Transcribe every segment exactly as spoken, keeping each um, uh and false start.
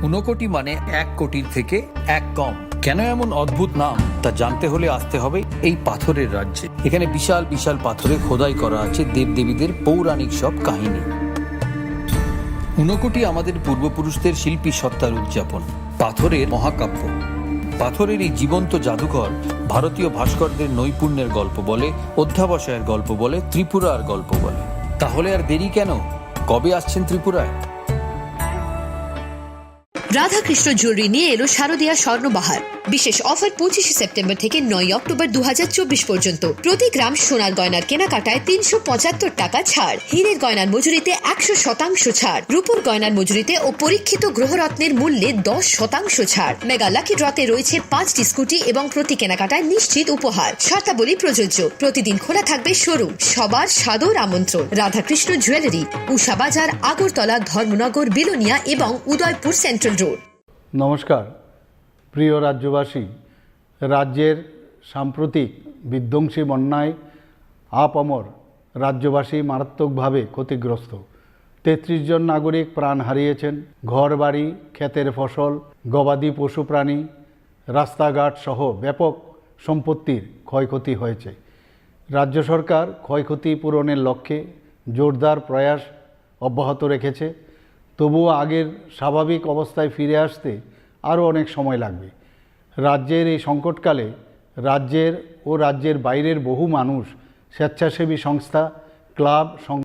ঊনকোটি মানে এক কোটির থেকে এক কম। কেন এমন অদ্ভুত নাম, তা জানতে হলে আসতে হবে এই পাথরের রাজ্যে। এখানে বিশাল বিশাল পাথরে খোদাই করা আছে দেবদেবীদের পৌরাণিক সব কাহিনী। ঊনকোটি আমাদের পূর্বপুরুষদের শিল্পী সত্তার উদযাপন। পাথরের মহাকাব্য। পাথরের এই জীবন্ত জাদুঘর ভারতীয় ভাস্করদের নৈপুণ্যের গল্প বলে, অধ্যাবসায়ের গল্প বলে, ত্রিপুরার গল্প বলে। তাহলে আর দেরি কেন? কবে আসছেন ত্রিপুরায়? রাধাকৃষ্ণ জুয়েলারি নিয়ে এলো শারদীয়া স্বর্ণবাহার। বিশেষ অফার পঁচিশে সেপ্টেম্বর থেকে নয় অক্টোবর দু হাজার চব্বিশ পর্যন্ত। প্রতি গ্রাম সোনার গয়নার কেনাকাটায় তিনশো পঁচাত্তর টাকা ছাড়, হীরের গয়নার মজুরিতে একশো শতাংশ ছাড়, রূপোর গয়নার মজুরিতে ও পরীক্ষিত গ্রহরত্নের মূল্যে দশ শতাংশ ছাড়। মেগা লাকি ড্রতে রয়েছে পাঁচটি স্কুটি এবং প্রতি কেনাকাটায় নিশ্চিত উপহার। শর্তাবলী প্রযোজ্য। প্রতিদিন খোলা থাকবে শোরুম। সবার সাদর আমন্ত্রণ। রাধাকৃষ্ণ জুয়েলারি, উষা বাজার, আগরতলা, ধর্মনগর, বিলোনিয়া এবং উদয়পুর সেন্ট্রাল রোড। নমস্কার। প্রিয় রাজ্যবাসী, রাজ্যের সাম্প্রতিক বিধ্বংসী বন্যায় আপামর রাজ্যবাসী মারাত্মকভাবে ক্ষতিগ্রস্ত। তেত্রিশ জন নাগরিক প্রাণ হারিয়েছেন। ঘরবাড়ি, ক্ষেতের ফসল, গবাদি পশুপ্রাণী, রাস্তাঘাট সহ ব্যাপক সম্পত্তির ক্ষয়ক্ষতি হয়েছে। রাজ্য সরকার ক্ষয়ক্ষতি পূরণের লক্ষ্যে জোরদার প্রয়াস অব্যাহত রেখেছে। তবুও আগের স্বাভাবিক অবস্থায় ফিরে আসতে আরও অনেক সময় লাগবে। রাজ্যের এই সংকটকালে রাজ্যের ও রাজ্যের বাইরের বহু মানুষ, স্বেচ্ছাসেবী সংস্থা, ক্লাব, সং-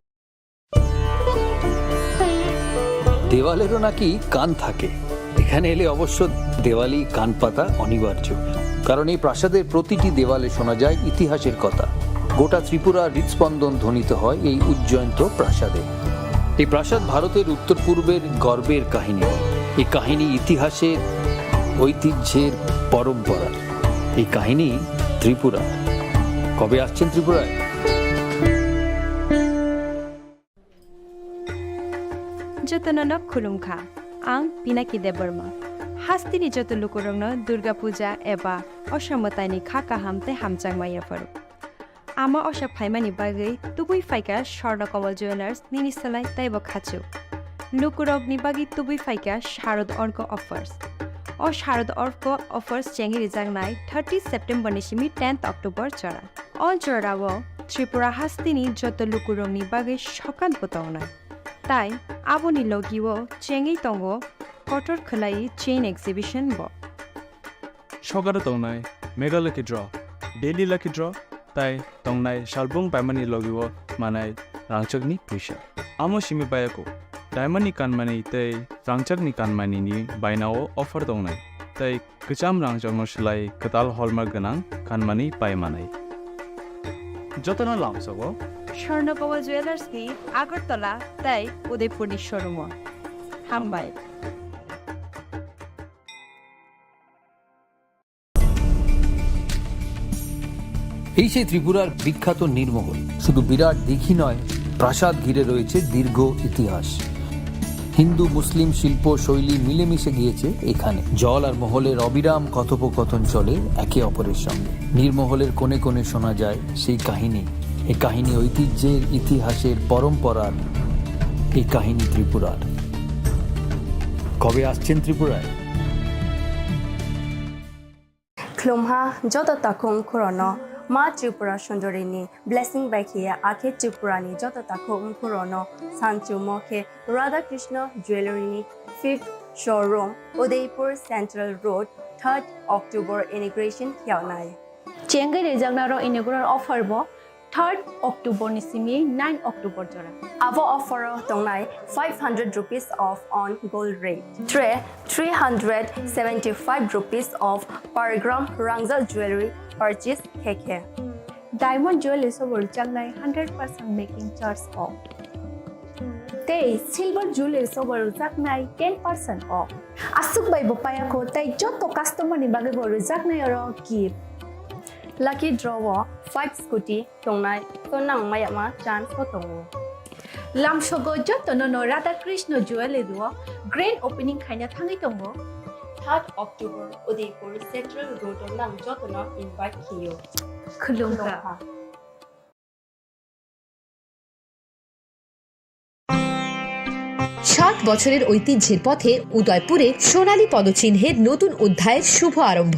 দেওয়ালেরও নাকি কান থাকে। এখানে এলে অবশ্য দেওয়ালি কান পাতা অনিবার্য, কারণ এই প্রাসাদের প্রতিটি দেওয়ালে শোনা যায় ইতিহাসের কথা। গোটা ত্রিপুরার হৃদস্পন্দন ধ্বনিত হয় এই উজ্জয়ন্ত প্রাসাদে। এই প্রাসাদ ভারতের উত্তর পূর্বের গর্বের কাহিনী। এই কাহিনী ইতিহাসের, ঐতিহ্যের, পরম্পরার। এই কাহিনী ত্রিপুরা। কবে আসছেন ত্রিপুরায়? Jotono no khulumkha, ang Pinaki Debbarma. Hasteni joto lukurokno Durga Puja eba Osha mwtaini kha kaham tei hamjakma yapharo. Ama Osha phaimani bagwi tubui phaikha Swarna Kamal Jewellers nini slai teibo khachuk. Lukurokni bagwi tubui phaikha Sharad Orko Offers. O Sharad Orko Offers chengwi rijaknai thirty September ni simi tenth October jora. O jorao Tripura hasteni joto lukurokni bagwi sokan bo tongnai. Tai aboni logio chengwi tongo kotor khwlai chain exhibition bo. Sokaro tongnai Mega Lucky Draw, Daily Lucky Draw, tai tongnai salbung paimani logio manai rangchakni puisa. Amo simi bayako, diamond ni kanmani tei rangchakni kanmani ni bainao offer tongnai, tei kwcham rangchakno swlai kwtal hallmark gwnang kanmani pai manai. Jotono lamsogo Swarna Kamal Jewellers ni Agartala tei Udaipur ni showroom o. Hambai. এই সেই ত্রিপুরার বিখ্যাত নীরমহল। শুধু বিরাট দিঘি নয়, প্রাসাদ ঘিরে রয়েছে দীর্ঘ ইতিহাস। হিন্দু মুসলিম শিল্প শৈলী মিলেমিশে গিয়েছে এখানে। জল আর মহলের অবিরাম কথোপকথন চলে একে অপরের সঙ্গে। নীরমহলের কোণে কোণে শোনা যায় সেই কাহিনী। এই কাহিনী ঐতিহ্যের, ইতিহাসের, পরম্পরার। এই কাহিনী ত্রিপুরার। কবে আসছেন ত্রিপুরায়? Khulumha joto takhuk ungkhurono, Ma Tripura Sundori ni blessing bai khiya akhe Tripura ni joto takhuk ungkhurono sanchumo khe Radha Krishna Jewellery ni fifth showroom, Udaipur Central Road, third October inauguration khiyaunai. Chengwi rijaknaro inaugural offer bo third October ni simi nine October jora. Abo offer o tongnai five hundred rupees off on gold rate. Tray three hundred seventy-five rupees off per gram rangjak jewellery purchase khe khe. Diamond jewellery sobo rwjaknai hundred percent making charge off. Tei silver jewellery sobo rwjaknai ten percent off. Aswk bai bo payakho tei joto customer ni bagwi bo rwjaknai oro gift. Lucky draw o five scooty tongnai, to nang mayama chance bo tongo. Lamsogo jotono no Radha Krishna Jewellery o grand opening khaina thangwi tongo. Third October Udaipur Central Road o nang jotono invite khiyo. Khulumkha. Khulumkha. সাত বছরের ঐতিহ্যের পথে উদয়পুরে সোনালী পদচিহ্নের নতুন অধ্যায়ের শুভ আরম্ভ।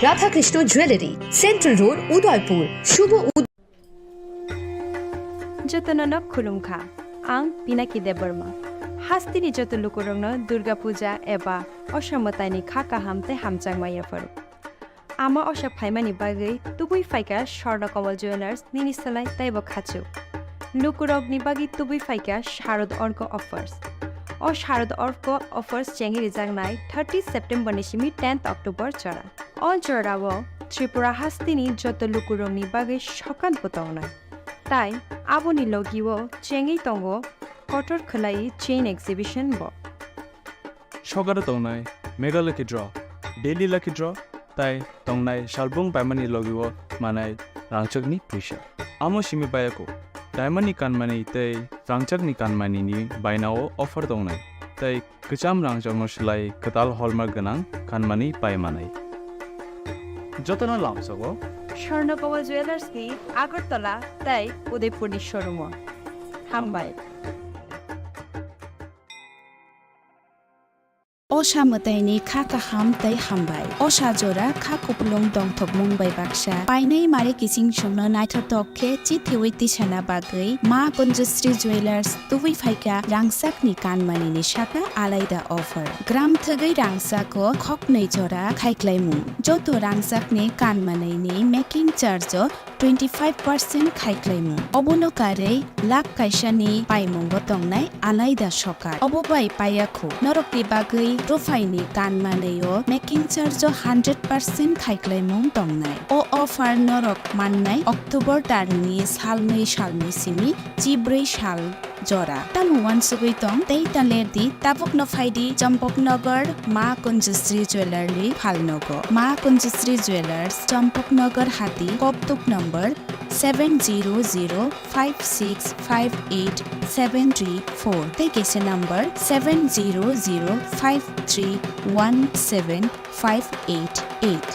Radhakrishna jewellery, central road, Udaipur. শুভ উদ- Jotono no khulumkha, ang Pinaki Debbarma. Hasteni joto lukurokno Durga Puja eba Osa mwtaini kha kaham tei hamjakma yapharo. Ama osa phaimani bagwi tubui phaikha Swarna Kamal Jewellers nini slai teibo khachuk. Lukurokni bagwi tubui phaikha Sharad Orko offers. O Sharad Orko offers chengwi rijaknai thirty September ni simi tenth October jora. O jorao Tripura hasteni joto lukurokni bagwi sokat bo tongnai. Tai aboni logio chengwi tongo kotor khwlai chain exhibition bo. Sokaro tongnai Mega Lucky Draw, Daily Lucky Draw, tai tongnai salbung paimani logio manai rangchakni puisa. Amo simi bayako, diamond ni kanmani tei rangchakni kanmani ni bainao offer tongnai, tei kwcham rangchakno slai kwtal hallmark gwnang kanmani paimanai. Jotono lamsogo Swarna Kamal Jewellers ni Agartala tei Udaipur ni showroom o. Hambai. Osa mwtaini kha kaham tei hambai. Osa jora kha kupulung dongthokmung bai baksa. Painai mare kiching chwngno naithothok khe chithiwi tisana bagwi Ma Kunjusri Jewellers tubui phaikha rangchakni kanmanini saka alaida offer. Gram thwgwi rangchako khoknwi jora khaiklaimung. Joto rangchakni kanmanini making charge o twenty five percent khaiklaimung. Obono karwi lakh kaisani paimungo tongnai alaida sokar. Obo bai paiya khu, norokni bagwi ruphaini kanmanwi o making charge o hundred percent khaiklaimung tongnai. O offer norok mannai October tarni salnwi salni simi chibrwi sal jora. Tamo uansugwi tong tei ta ler di, tabukno phai di Champaknagar Ma Kunjusri Jewellery phalnogo. Ma Kunjusri Jewellers, Champaknagar Hati, Koktuk number seven zero zero five six five eight seven three four tei kaisa number seven zero zero five three one seven five eight eight.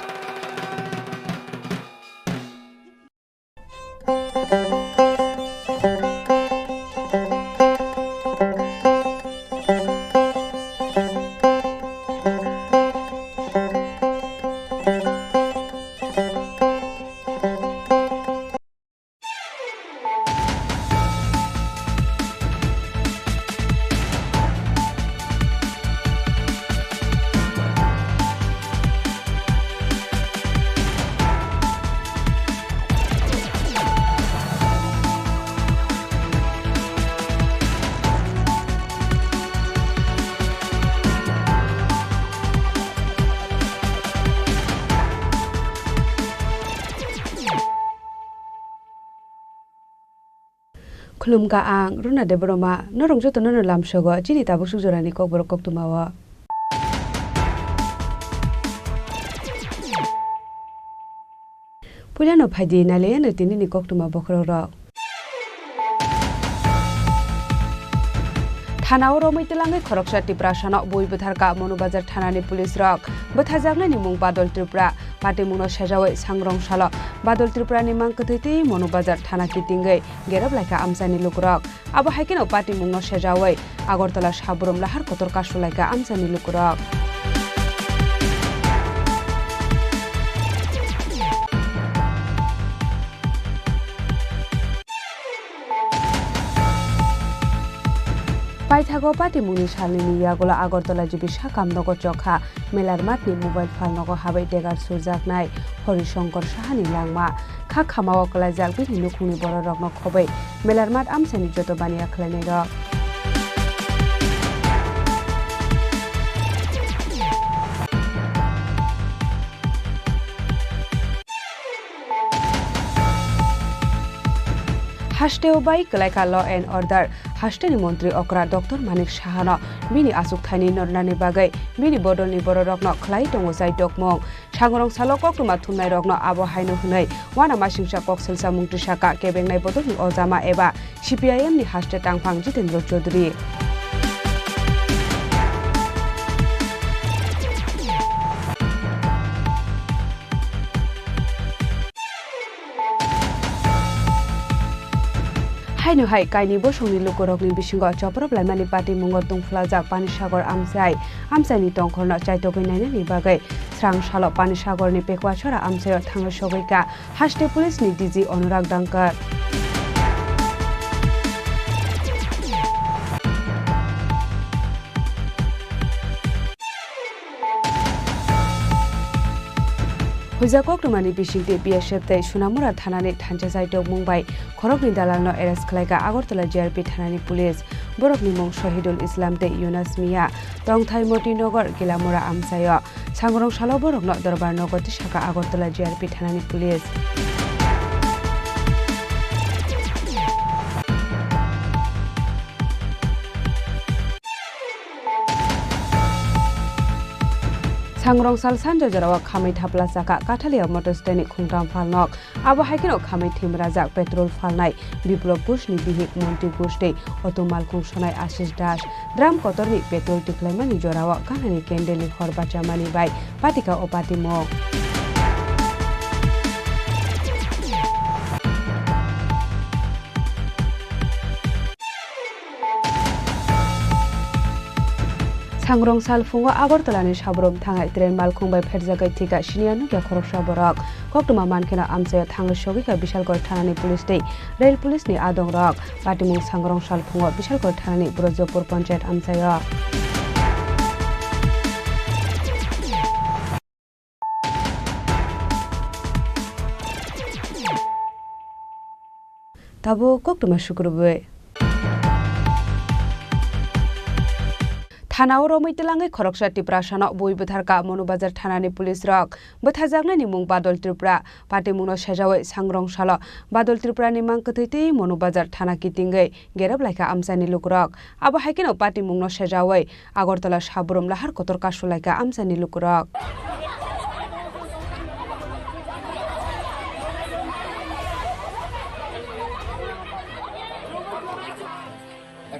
Khulumkha ang Runa Debbarma, norok jotono no lamsogo chini tabuk suk jorani kokborok koktwma o. Puilano phaidi nailaiano tinini koktwma bokhorok rok. Thanao romwi twlangwi khoroksa Tiprasano bui bwtharkha Monubazar thanani police rok. Bwtharjaknani mung Badol Tripura. Patimungno sejawi sangrong salo Badol Tripurani mang kwthwi twi Monubazar thana kitingwi gerop laikha amchaini lukurok. Abo hai kheno patimungno sejawi Agartala Sabrum lahar kotor kasu laikha amchaini lukurok. Paithago patimungni salnini yagulo Agartala G B Sakam nogo chokha Melar Mathni mobile phalnogo habai degar surjaknai Horishankar Sahani langma. Kha khamao kwlaijak bini nukhungni bororokno khobwi Melar Math amchaini joto baniya khlainairok. Hasteo bai kwlaikha law and order. Hasteni montri okra Doctor Manik Sahano bini achukthani nornani bagwi bini bodolni bororokno khlai tongo chai tokmung. Sangrong salo koktwma thumnairokno abo haino hwnwi uanamasingcha kok selsa mung tisaka kebengnai bodolni ojama eba C P I M ni haste tangphang Jitendra Chaudhary. Haino hai kaini bosongni lukurokni bisingo choprop laimani patimungo tungphlajak Panisagar amchai. Amchaini tongkhorno chaitogwi nainani bagwi srang salo Panisagorni Pekhuachora amchaio thangwi sogwi ka haste police ni D G Anurag Dangkar. Huijak koktwmani bisingtwi B S F tei Sunamura thanani thansa chaitok mung bai khoroknwi dalalno arrest khlaika Agartala G R P thanani police. Borokni mung Shahidul Islam tei Yunus Mia, tongthai Motinagar Gilamura amchaio. Sangrong salo borokno dorbar nogo tisaka Agartala G R P thanani police. Sangrong sal sanja jorao khamwi thapla chakha Kathalia motor stand ni khungtam phalnok. Abo hai kheno khamwi thwimrajak petrol phalnai Biplop Ghosh ni bihik Monti Ghosh tei auto malkhung sonai Ashish Das. Drum kotorni petrol tiklaimani jorao kanani candle ni hor bachamani bai patika o patimung. Sangrong sal phungo Agartala ni Sabrom thangai train malkhung bai pherjagwi thika siniya nukya khoroksa borok. Koktwma mankheno amchaio thangwi sogwikha Bishalgarh thanani police tei rail police ni adongrok. Patimung Sangrong sal phungo Bishalgarh thanani Brojopur panchayat amchaio. Tabuk koktwma sukrubwi. Thanao romwi twlangwi khoroksa Tiprasano bui bwtharka Monubazar thanani police rok. Bwtharjaknani mung Badol Tripura. Patimungno sejawi Sangrong salo Badol Tripurani mang kwthwi twi Monubazar thana kitingwi gerep laikha amchaini lukurok. Abo hai kheno patimungno sejawi Agartala Sabrom lahar kotor kasulaikha amchaini lukurok.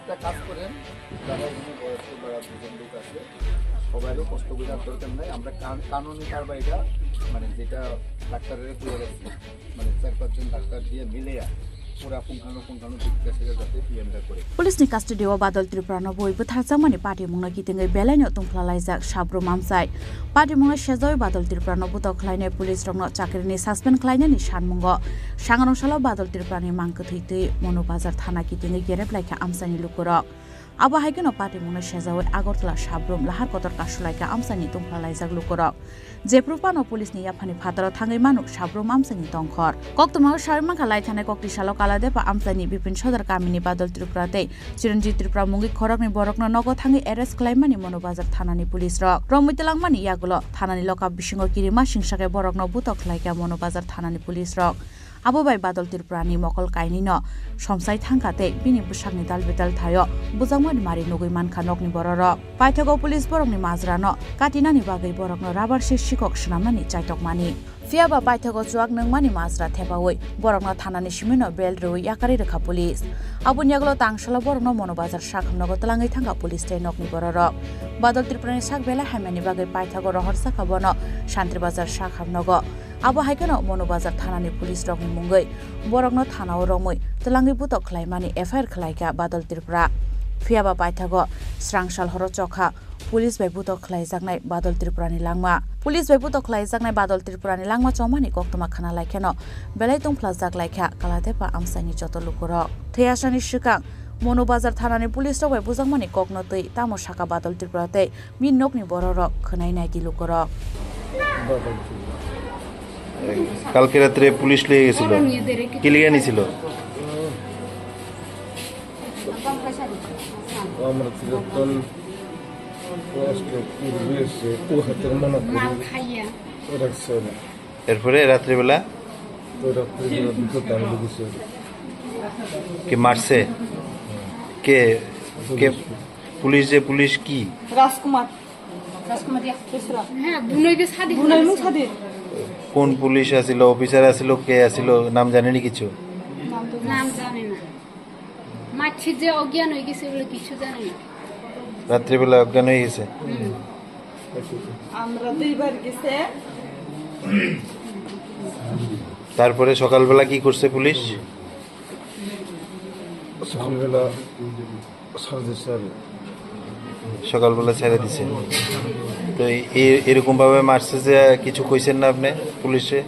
একটা কাজ করেন, যারা এখানে বয়স্ক বা দুজন লোক আছে, সবাইরও কষ্ট বোঝার দরকার নাই। আমরা কান-, কানুনি কারবার এটা, মানে, যেটা ডাক্তারের পুরো গেছে, মানে, চার পাঁচজন ডাক্তার দিয়ে মিলে পুরা পুঙ্খানুপুঙ্খানু দিক দেশে যাতে পিএমটা করে। Police ni custody o Badol Tripura no bui bwtharjakmani patimungno kitingwi belaino tungphla laijak Sabrom amchai. Patimungno sejawi Badol Tripura no butok khlainai police rokno chakrini suspend khlainani sanmungo Sangrong salo Badol Tripura ni mang kwthwi twi Monubazar thana kitingwi gerep laikha amchaini lukurok. Abo hai kheno patimungno sejawi Agartala Sabrom lahar kotor kasulaikha amchaini tungphla laijak lukurok. Jephru phano police ni yaphani phataro thangwi manu Sabrom amchaini tongkhor. Koktwmao sawi mankha lai thanai kokti salo Kaladepa amchaini Bipin Sodar kamini Badol Tripura tei Chiranjit Tripura mungwi khoroknwi borokno nogo thangwi arrest khlaimani Monubazar thanani police rok. Romwi twlangmani yagulo thanani lokap bisingo kirima singsa khe borokno butok khlaikha Monubazar thanani police rok. Abo bai Badol Tripurani mokol kainwino somsai thangkha tei bini bwsakni dalbetal thaio bujakmani mari nugwi mankha nokni bororok. Paithago police borokni majrano katinani bagwi borokno rubber se sikok swnamnani chaitokmani. Phiyaba paithago chuak nungmani majra thepaui borokno thanani simino bel rwui yakarwi rwkha police. Aboni yagulo tangsalo borokno Monubazar sakhamnogo twlangwi thangkha police tei nokni bororok. Badol Tripurani sak belai hamyani bagwi paithago rohor sakha bono Santri Bazar sakhamnogo. Abo hai kheno Monubazar thanani police rokni mungwi borokno thanao romwi twlangwi butok khlaimani F I R khlaikha Badol Tripura. Phiyaba paithago srang sal horo chokha police bai butok khlaijaknai Badol Tripurani langma. Police bai butok khlaijaknai Badol Tripurani langma chomani koktwma khna lai kheno belai tungphlajak laikha Kaladepa amchaini joto lukurok. Thwi asani swkang Monubazar thanani police rok bai bujakmani kokno twi tamo sakha Badol Tripura tei bini nokni bororok khwnai naidi lukurok. কালকে রাত্রে পুলিশ নিয়ে গেছিল। কি লিয়ে নিছিল? আমরা তিরাত্তন বয়স্ক পূর্বে এসে ও হাতের মনে করি রাখছে না। এরপরে রাত্রিবেলা? তো রাত্রিবেলা দুটো দাম লেগেছে। কে মারছে? কে, কে পুলিশ। পুলিশ, যে পুলিশ কি? রাজকুমার। রাজকুমার দিয়া, বেসরা। হ্যাঁ, বুনই বে শাদি বুনই মুখ শাদি। কোন পুলিশ আছিল, অফিসার আছিল, কে আছিল, নাম জানেনি কিছু? নাম তো নাম জানে না। মাছি যে অজ্ঞান হয়ে গেছে, ওগুলো কিছু জানে না। রাত্রিবেলা অজ্ঞান হয়ে গেছে? হুম। আমরা দুইবার গেছে। তারপরে সকালবেলা কি করছে পুলিশ? সকালবেলা সাড়ে চারটা। সকালবেলা ছেড়ে দিছে। তো এই, এরকম ভাবে মারছে যে কিছু কইছেন না আপনি পুলিশে?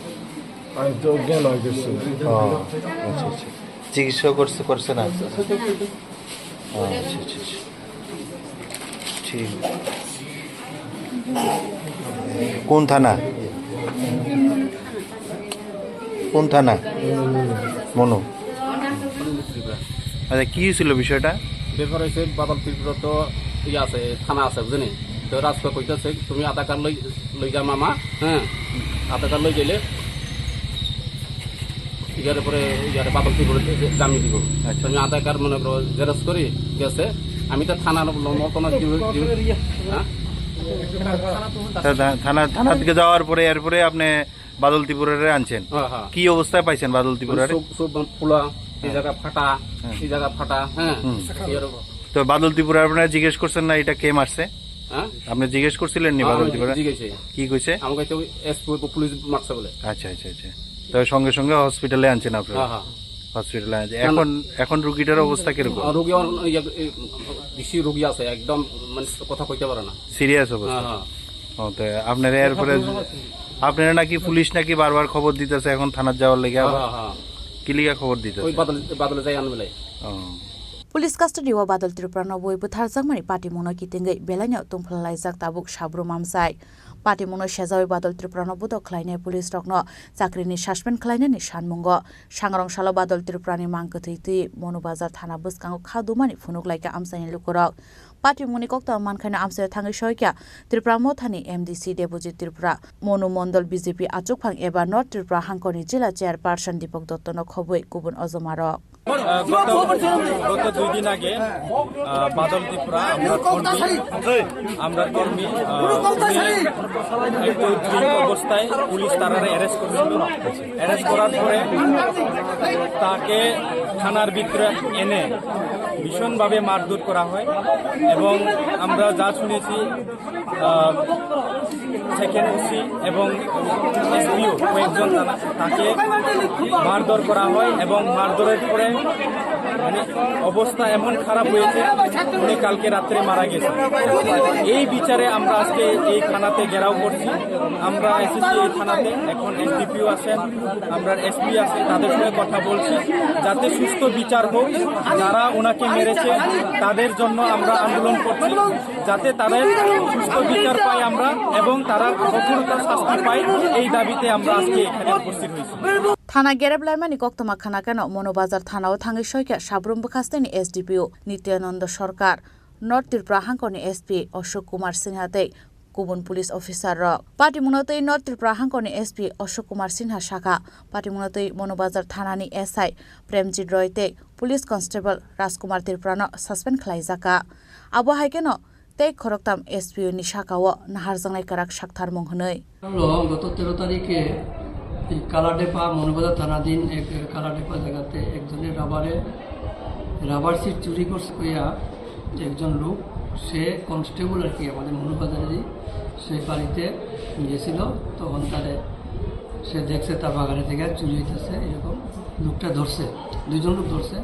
আমি তো অজ্ঞান হয়ে গেছি। ও, আচ্ছা, আচ্ছা। চিকিৎসা করছে, করছে না? ও, আচ্ছা, আচ্ছা, আচ্ছা। ঠিক। কোন থানা? কোন থানা? মনু। আচ্ছা, কি হয়েছিল বিষয়টা? ব্যাপার হয়েছে, বাদল ত্রিপুরা তো ইয়ে আছে, থানা আছে, বুঝলি? তো রাজপা কইতেছে, "তুমি আধার কার্ড লই, লই যা মামা, হ্যাঁ, আধার কার্ড লই গেলে ইয়ার পরে ইয়ার বাদল ত্রিপুরা জামিয়ে দিব।" আচ্ছা। তুমি আধার কার্ড মনে করো জেরক্স করি গেছে, আমি তো থানার মতন কি, কি, হ্যাঁ? তা-, তা-, থানা, থানা থেকে যাওয়ার পরে, এরপরে আপনি বাদল ত্রিপুরারে আনছেন? হ্যাঁ, হ্যাঁ। কি অবস্থায় পাইছেন বাদল ত্রিপুরারে? সব, সব ফুলা, এই হ্যাঁ। জায়গা ফাটা, হ্যাঁ। এই জায়গা ফাটা, হ্যাঁ। হুম। এরকম। তো বাদল ত্রিপুরা আপনারা জিজ্ঞেস করছেন না এটা কে মারছে? হ্যাঁ? আপনি জিজ্ঞেস করছিলেন নি হ্যাঁ, বাদল আমি ত্রিপুরা? জিজ্ঞেস করছি। কি কইছে? আমাকে তো এসপি পুলিশ মারছে বলে। আচ্ছা, আচ্ছা, আচ্ছা। তো সঙ্গে সঙ্গে হসপিটালে আনছেন আপনারা? হ্যাঁ, হ্যাঁ। হসপিটালে আনছেন। কেন? এখন, এখন রুগীটার অবস্থা কিরকম? আর রুগী অন-, ইয়ে, এই, বেশি রুগী আছে, একদম মানে কথা কইতে পারে না। সিরিয়াস অবস্থা? হ্যাঁ, হ্যাঁ। ও, তো আপনারা এরপরে, আপনারা নাকি পুলিশ নাকি বারবার খবর দিতেছে এখন থানার যাওয়ার লেগে হ্যাঁ, আবার? হ্যাঁ, হ্যাঁ। কি লিগা খবর দিতেছে? ওই বাদল, বাদলে যাই আনবে লাই। ও। Police custody o Badal Tripura no bui bwtharjakmani patimungno kitingwi belaino tungphla laijak tabuk sabrum amchai. Patimungno sejawi Badal Tripura no bodok khlainai police rokno chakrini suspend khlainani sanmungo. Sangrong salo Badal Tripura ni mang kwthwi twi Monu Bazar thana bwskango kha dumani phunuk laikha amchaini lukurok. Patimungni koktwma mankhaino amchaio thangwi soikha Tripura mothani M D C Debojit Tripura, Monu Mondol B J P achukphang eba North Tripura hangkorni jila chairperson Deepak Dotto no khobwi kubun ojomarok. আহ, গত, গত দুই দিন আগে, আহ, বাদল ত্রিপুরা, আমরা কর্মী, আমরা কর্মী, আহ, উনি একটু ড্রিঙ্ক অবস্থায় পুলিশ তারারে অ্যারেস্ট করেছিল। অ্যারেস্ট করার পরে তাকে থানার ভিতরে এনে ভীষণভাবে মারধর করা হয় এবং আমরা যা শুনেছি, আহ, সেকেন্ড ওসি এবং এসপিও কয়েকজন তারা, তাকে মারধর করা হয় এবং মারধরের পরে মানে অবস্থা এমন খারাপ হয়েছে, উনি কালকে রাত্রে মারা গেছেন। এই বিচারে আমরা আজকে এই থানাতে ঘেরাও করছি, আমরা এসেছি এই থানাতে, এখন এসডিপিও আছেন, আমরা এসপি আছে, তাদের সঙ্গে কথা বলছি যাতে সুস্থ বিচার হোক। যারা ওনাকে মেরেছে তাদের জন্য আমরা আন্দোলন করছি, যাতে তাদের সুস্থ বিচার পাই আমরা এবং তারা কঠোরতম শাস্তি পাই, এই দাবিতে আমরা আজকে এখানে উপস্থিত হয়েছি। Thana gerep laimani koktwma khna keno Mono Bazar thanao thangwi soikha sabrum bwkhasteni S D P O Nityananda Sarkar, North Tripura hangkorni S P Ashok Kumar Sinha tei kubun police officer rok. Patimungno twi North Tripura hangkorni S P Ashok Kumar Sinha sakha, patimungno twi Mono Bazar thanani S I Premjit Roy tei police constable Rajkumar Tripurano suspend khlaijakha. Abo hai kheno tei khoroktham S P O ni sakao naharjaknai kwrak saktharmung hwnwi. হলো গত তেরো তারিখে এই কালাডেপা মনুবাজার থানাধীন এক কালাডেপা জায়গাতে একজনের রাবারে, রাবার সিট চুরি করছে কইয়া একজন লোক, সে কনস্টেবল আর কি, আমাদের মনুবাজারেরই, সে বাড়িতে গেছিল। তখন তারে, সে দেখছে তার বাগানে থেকে চুরি হইতেছে, এরকম লোকটা ধরছে, দুইজন লোক ধরছে।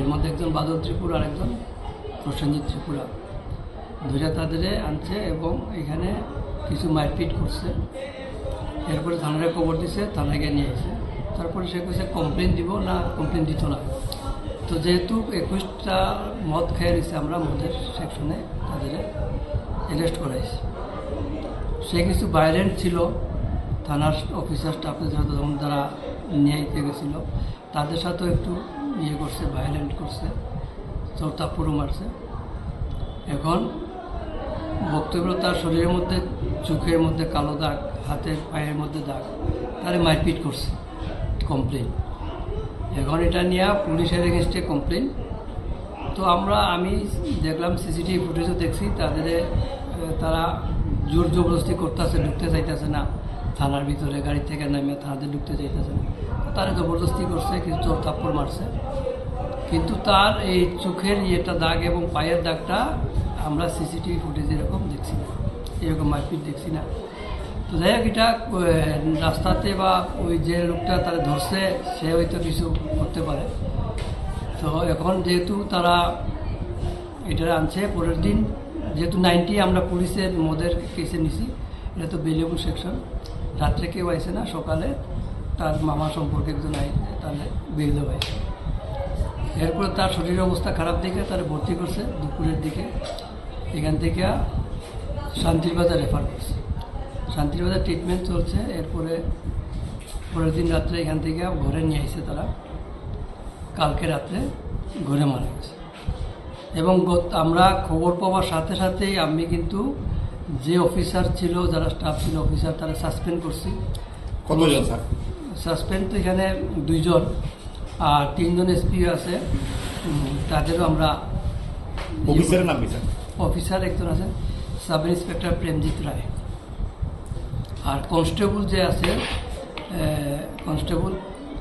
এর মধ্যে একজন বাদল ত্রিপুরা আর একজন প্রসেনজিৎ ত্রিপুরা। ধরে তাদের আনছে এবং এখানে কিছু মারপিট করছে। এরপরে থানারে খবর দিছে, থানায় গিয়ে নিয়ে আসে। তারপরে সে কইছে কমপ্লেন দিব, না কমপ্লেন দিত না। তো যেহেতু একুশটা মদ খেয়ে নিছে, আমরা মদের সেকশনে তাদের অ্যারেস্ট করাইছি। সে কিছু ভায়োলেন্ট ছিল, থানার অফিসার স্টাফদের সাথে যখন তারা নিয়ে গেছিল, তাদের সাথেও একটু ইয়ে করছে, ভায়োলেন্ট করছে, চড় থাপ্পড়ও মারছে। এখন বক্তব্য তার শরীরের মধ্যে, চোখের মধ্যে কালো দাগ, হাতের পায়ের মধ্যে দাগ, তারে মারপিট করছে, কমপ্লেন। এখন এটা নিয়ে পুলিশের এগেনস্টে কমপ্লেন। তো আমরা, আমি দেখলাম, সিসিটিভি ফুটেজও দেখছি, তাদের, এ, তারা জোর জবরদস্তি করতেছে, ঢুকতে চাইতেছে না থানার ভিতরে, গাড়ি থেকে নামিয়ে থানাতে ঢুকতে চাইতেছে না। তারা জবরদস্তি করছে, কিছু চড় থাপ্পড় মারছে, কিন্তু তার এই চোখের ইয়েটা দাগ এবং পায়ের দাগটা আমরা সিসিটিভি ফুটেজ এরকম দেখছি না, এরকম মারপিট দেখছি না। তো যাই হোক, এটা, এ, রাস্তাতে বা ওই যে লোকটা তারা ধরছে, সে হয়তো কিছু করতে পারে। তো এখন যেহেতু তারা এটা আনছে, পরের দিন যেহেতু নাইনটি আমরা পুলিশের মদের কেসে নিছি, এটা তো বেলিয়াপুর সেকশন। রাত্রে কেউ আইছে না, সকালে তার মামা সম্পর্কে একজন আই, তাহলে বেইল ভাই। এরপর তার শরীরের অবস্থা খারাপ দেখে তারা ভর্তি করছে দুপুরের দিকে। এখান থেকে শান্তির বাজার রেফার করছে। শান্তির বাজার ট্রিটমেন্ট চলছে। এরপরে পরের দিন রাত্রে এখান থেকে ঘরে নিয়ে আইছে তারা। কালকে রাত্রে ঘরে মারা গেছে। এবং গত-, আমরা খবর পাওয়ার সাথে সাথেই আমি কিন্তু যে অফিসার ছিল, যারা স্টাফ ছিল, অফিসার, তারা সাসপেন্ড করছি। কতজন, স্যার? সাসপেন্ড তো এখানে দুইজন, আর তিনজন এসপি আছে, উম, তাদেরও আমরা ইয়ে অফিসারের করি। নাম কি, স্যার? অফিসার একজন আছে, সাব ইন্সপেক্টর প্রেমজিৎ রায়, আর কনস্টেবল যে আছে, এ, কনস্টেবল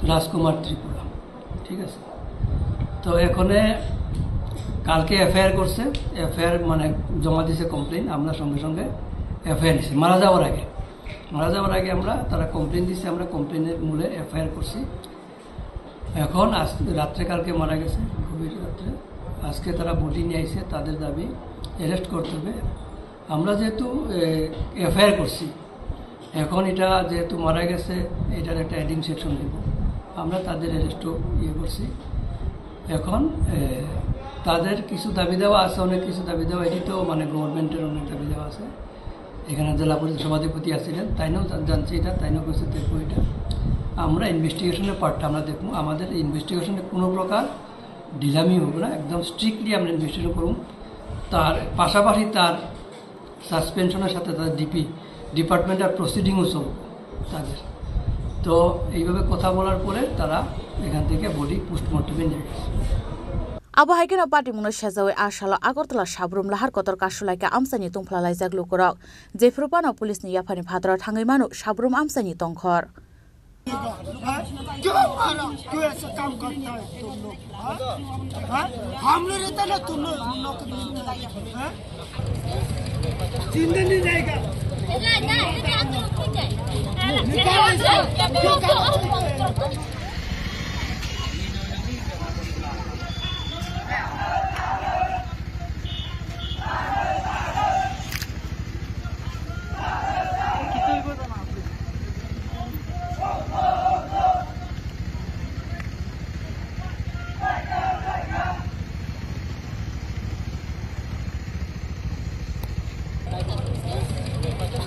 রাজকুমার ত্রিপুরা। ঠিক আছে। তো এখানে কালকে এফআইআর করছে, এফআইআর মানে জমা দিছে কমপ্লেন, আমরা সঙ্গে সঙ্গে এফআইআর নিছি। মারা যাওয়ার আগে, মারা যাওয়ার আগে আমরা, তারা কমপ্লেন দিছে, আমরা কমপ্লেনের মূলে এফআইআর করছি। এখন আজ রাত্রে, কালকে মারা গেছে গভীর রাত্রে, আজকে তারা বডি নিয়ে আইছে, তাদের দাবি অ্যারেস্ট করতে হবে। আমরা যেহেতু এফআইআর করছি, এখন এটা যেহেতু মারা গেছে, এটার একটা অ্যাডিং সেকশন হইব। আমরা তাদের অ্যারেস্টও ইয়ে করছি। এখন এ, তাদের কিছু দাবি দেওয়া আছে, অনেক কিছু দাবি দেওয়া, এটি তো মানে গভর্নমেন্টের অনেক দাবি দেওয়া আছে। এখানে জেলা পরিষদ সভাধিপতি আছিলেন, তাইনও জা-, জানছি এটা, তাইনও কিছু দেখবো এটা। আমরা ইনভেস্টিগেশনের পার্টটা আমরা দেখবো, আমাদের ইনভেস্টিগেশনে কোনো প্রকার ঢিলামি হবে না, একদম স্ট্রিক্টলি আমরা ইনভেস্টিগেশন করব। তার পাশাপাশি তার সাসপেনশনের সাথে তাদের ডিপি, ডিপার্টমেন্টাল প্রসিডিংও চলবে তাদের। তো এইভাবে কথা বলার পরে তারা এখান থেকে বডি পোস্টমর্টমে নিয়ে গেছে। Abo hai kheno patimungno sejaui a salo Agartala Sabrum lahar kotor kasulaikha amchaini tungphlalaijak lukurok. Jephru phano police ni yaphani phataro thangwi mano Sabrum amchaini tongkhor. हाँ? क्यों मारा? क्यों ऐसा काम करता है तुम लोग? हाँ? हाँ? हम लोग रहता ना तुम लोग नौकरी मिलता है? हाँ? जिंदा नहीं रहेगा। निकालो इसको। क्यों कर-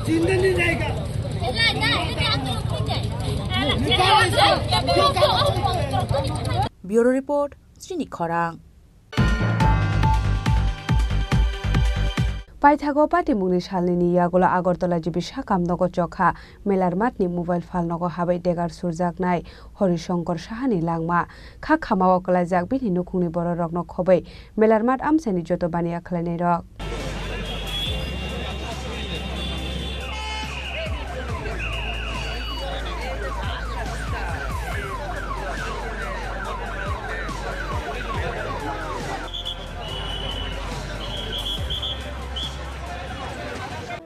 जिंदा नहीं रहेगा। निकालो इसको। Bureau Report, Chini Khorang. Paithago patimungni salnini yagulo Agartala G B sakam nogo chokha Melarmatni mobile phal nogo habai degar surjaknai Horishankar Sahani langma. Kha khamao kwlaijak bini nukhungni bororokno khobwi Melarmat amchaini joto baniya khlainairok.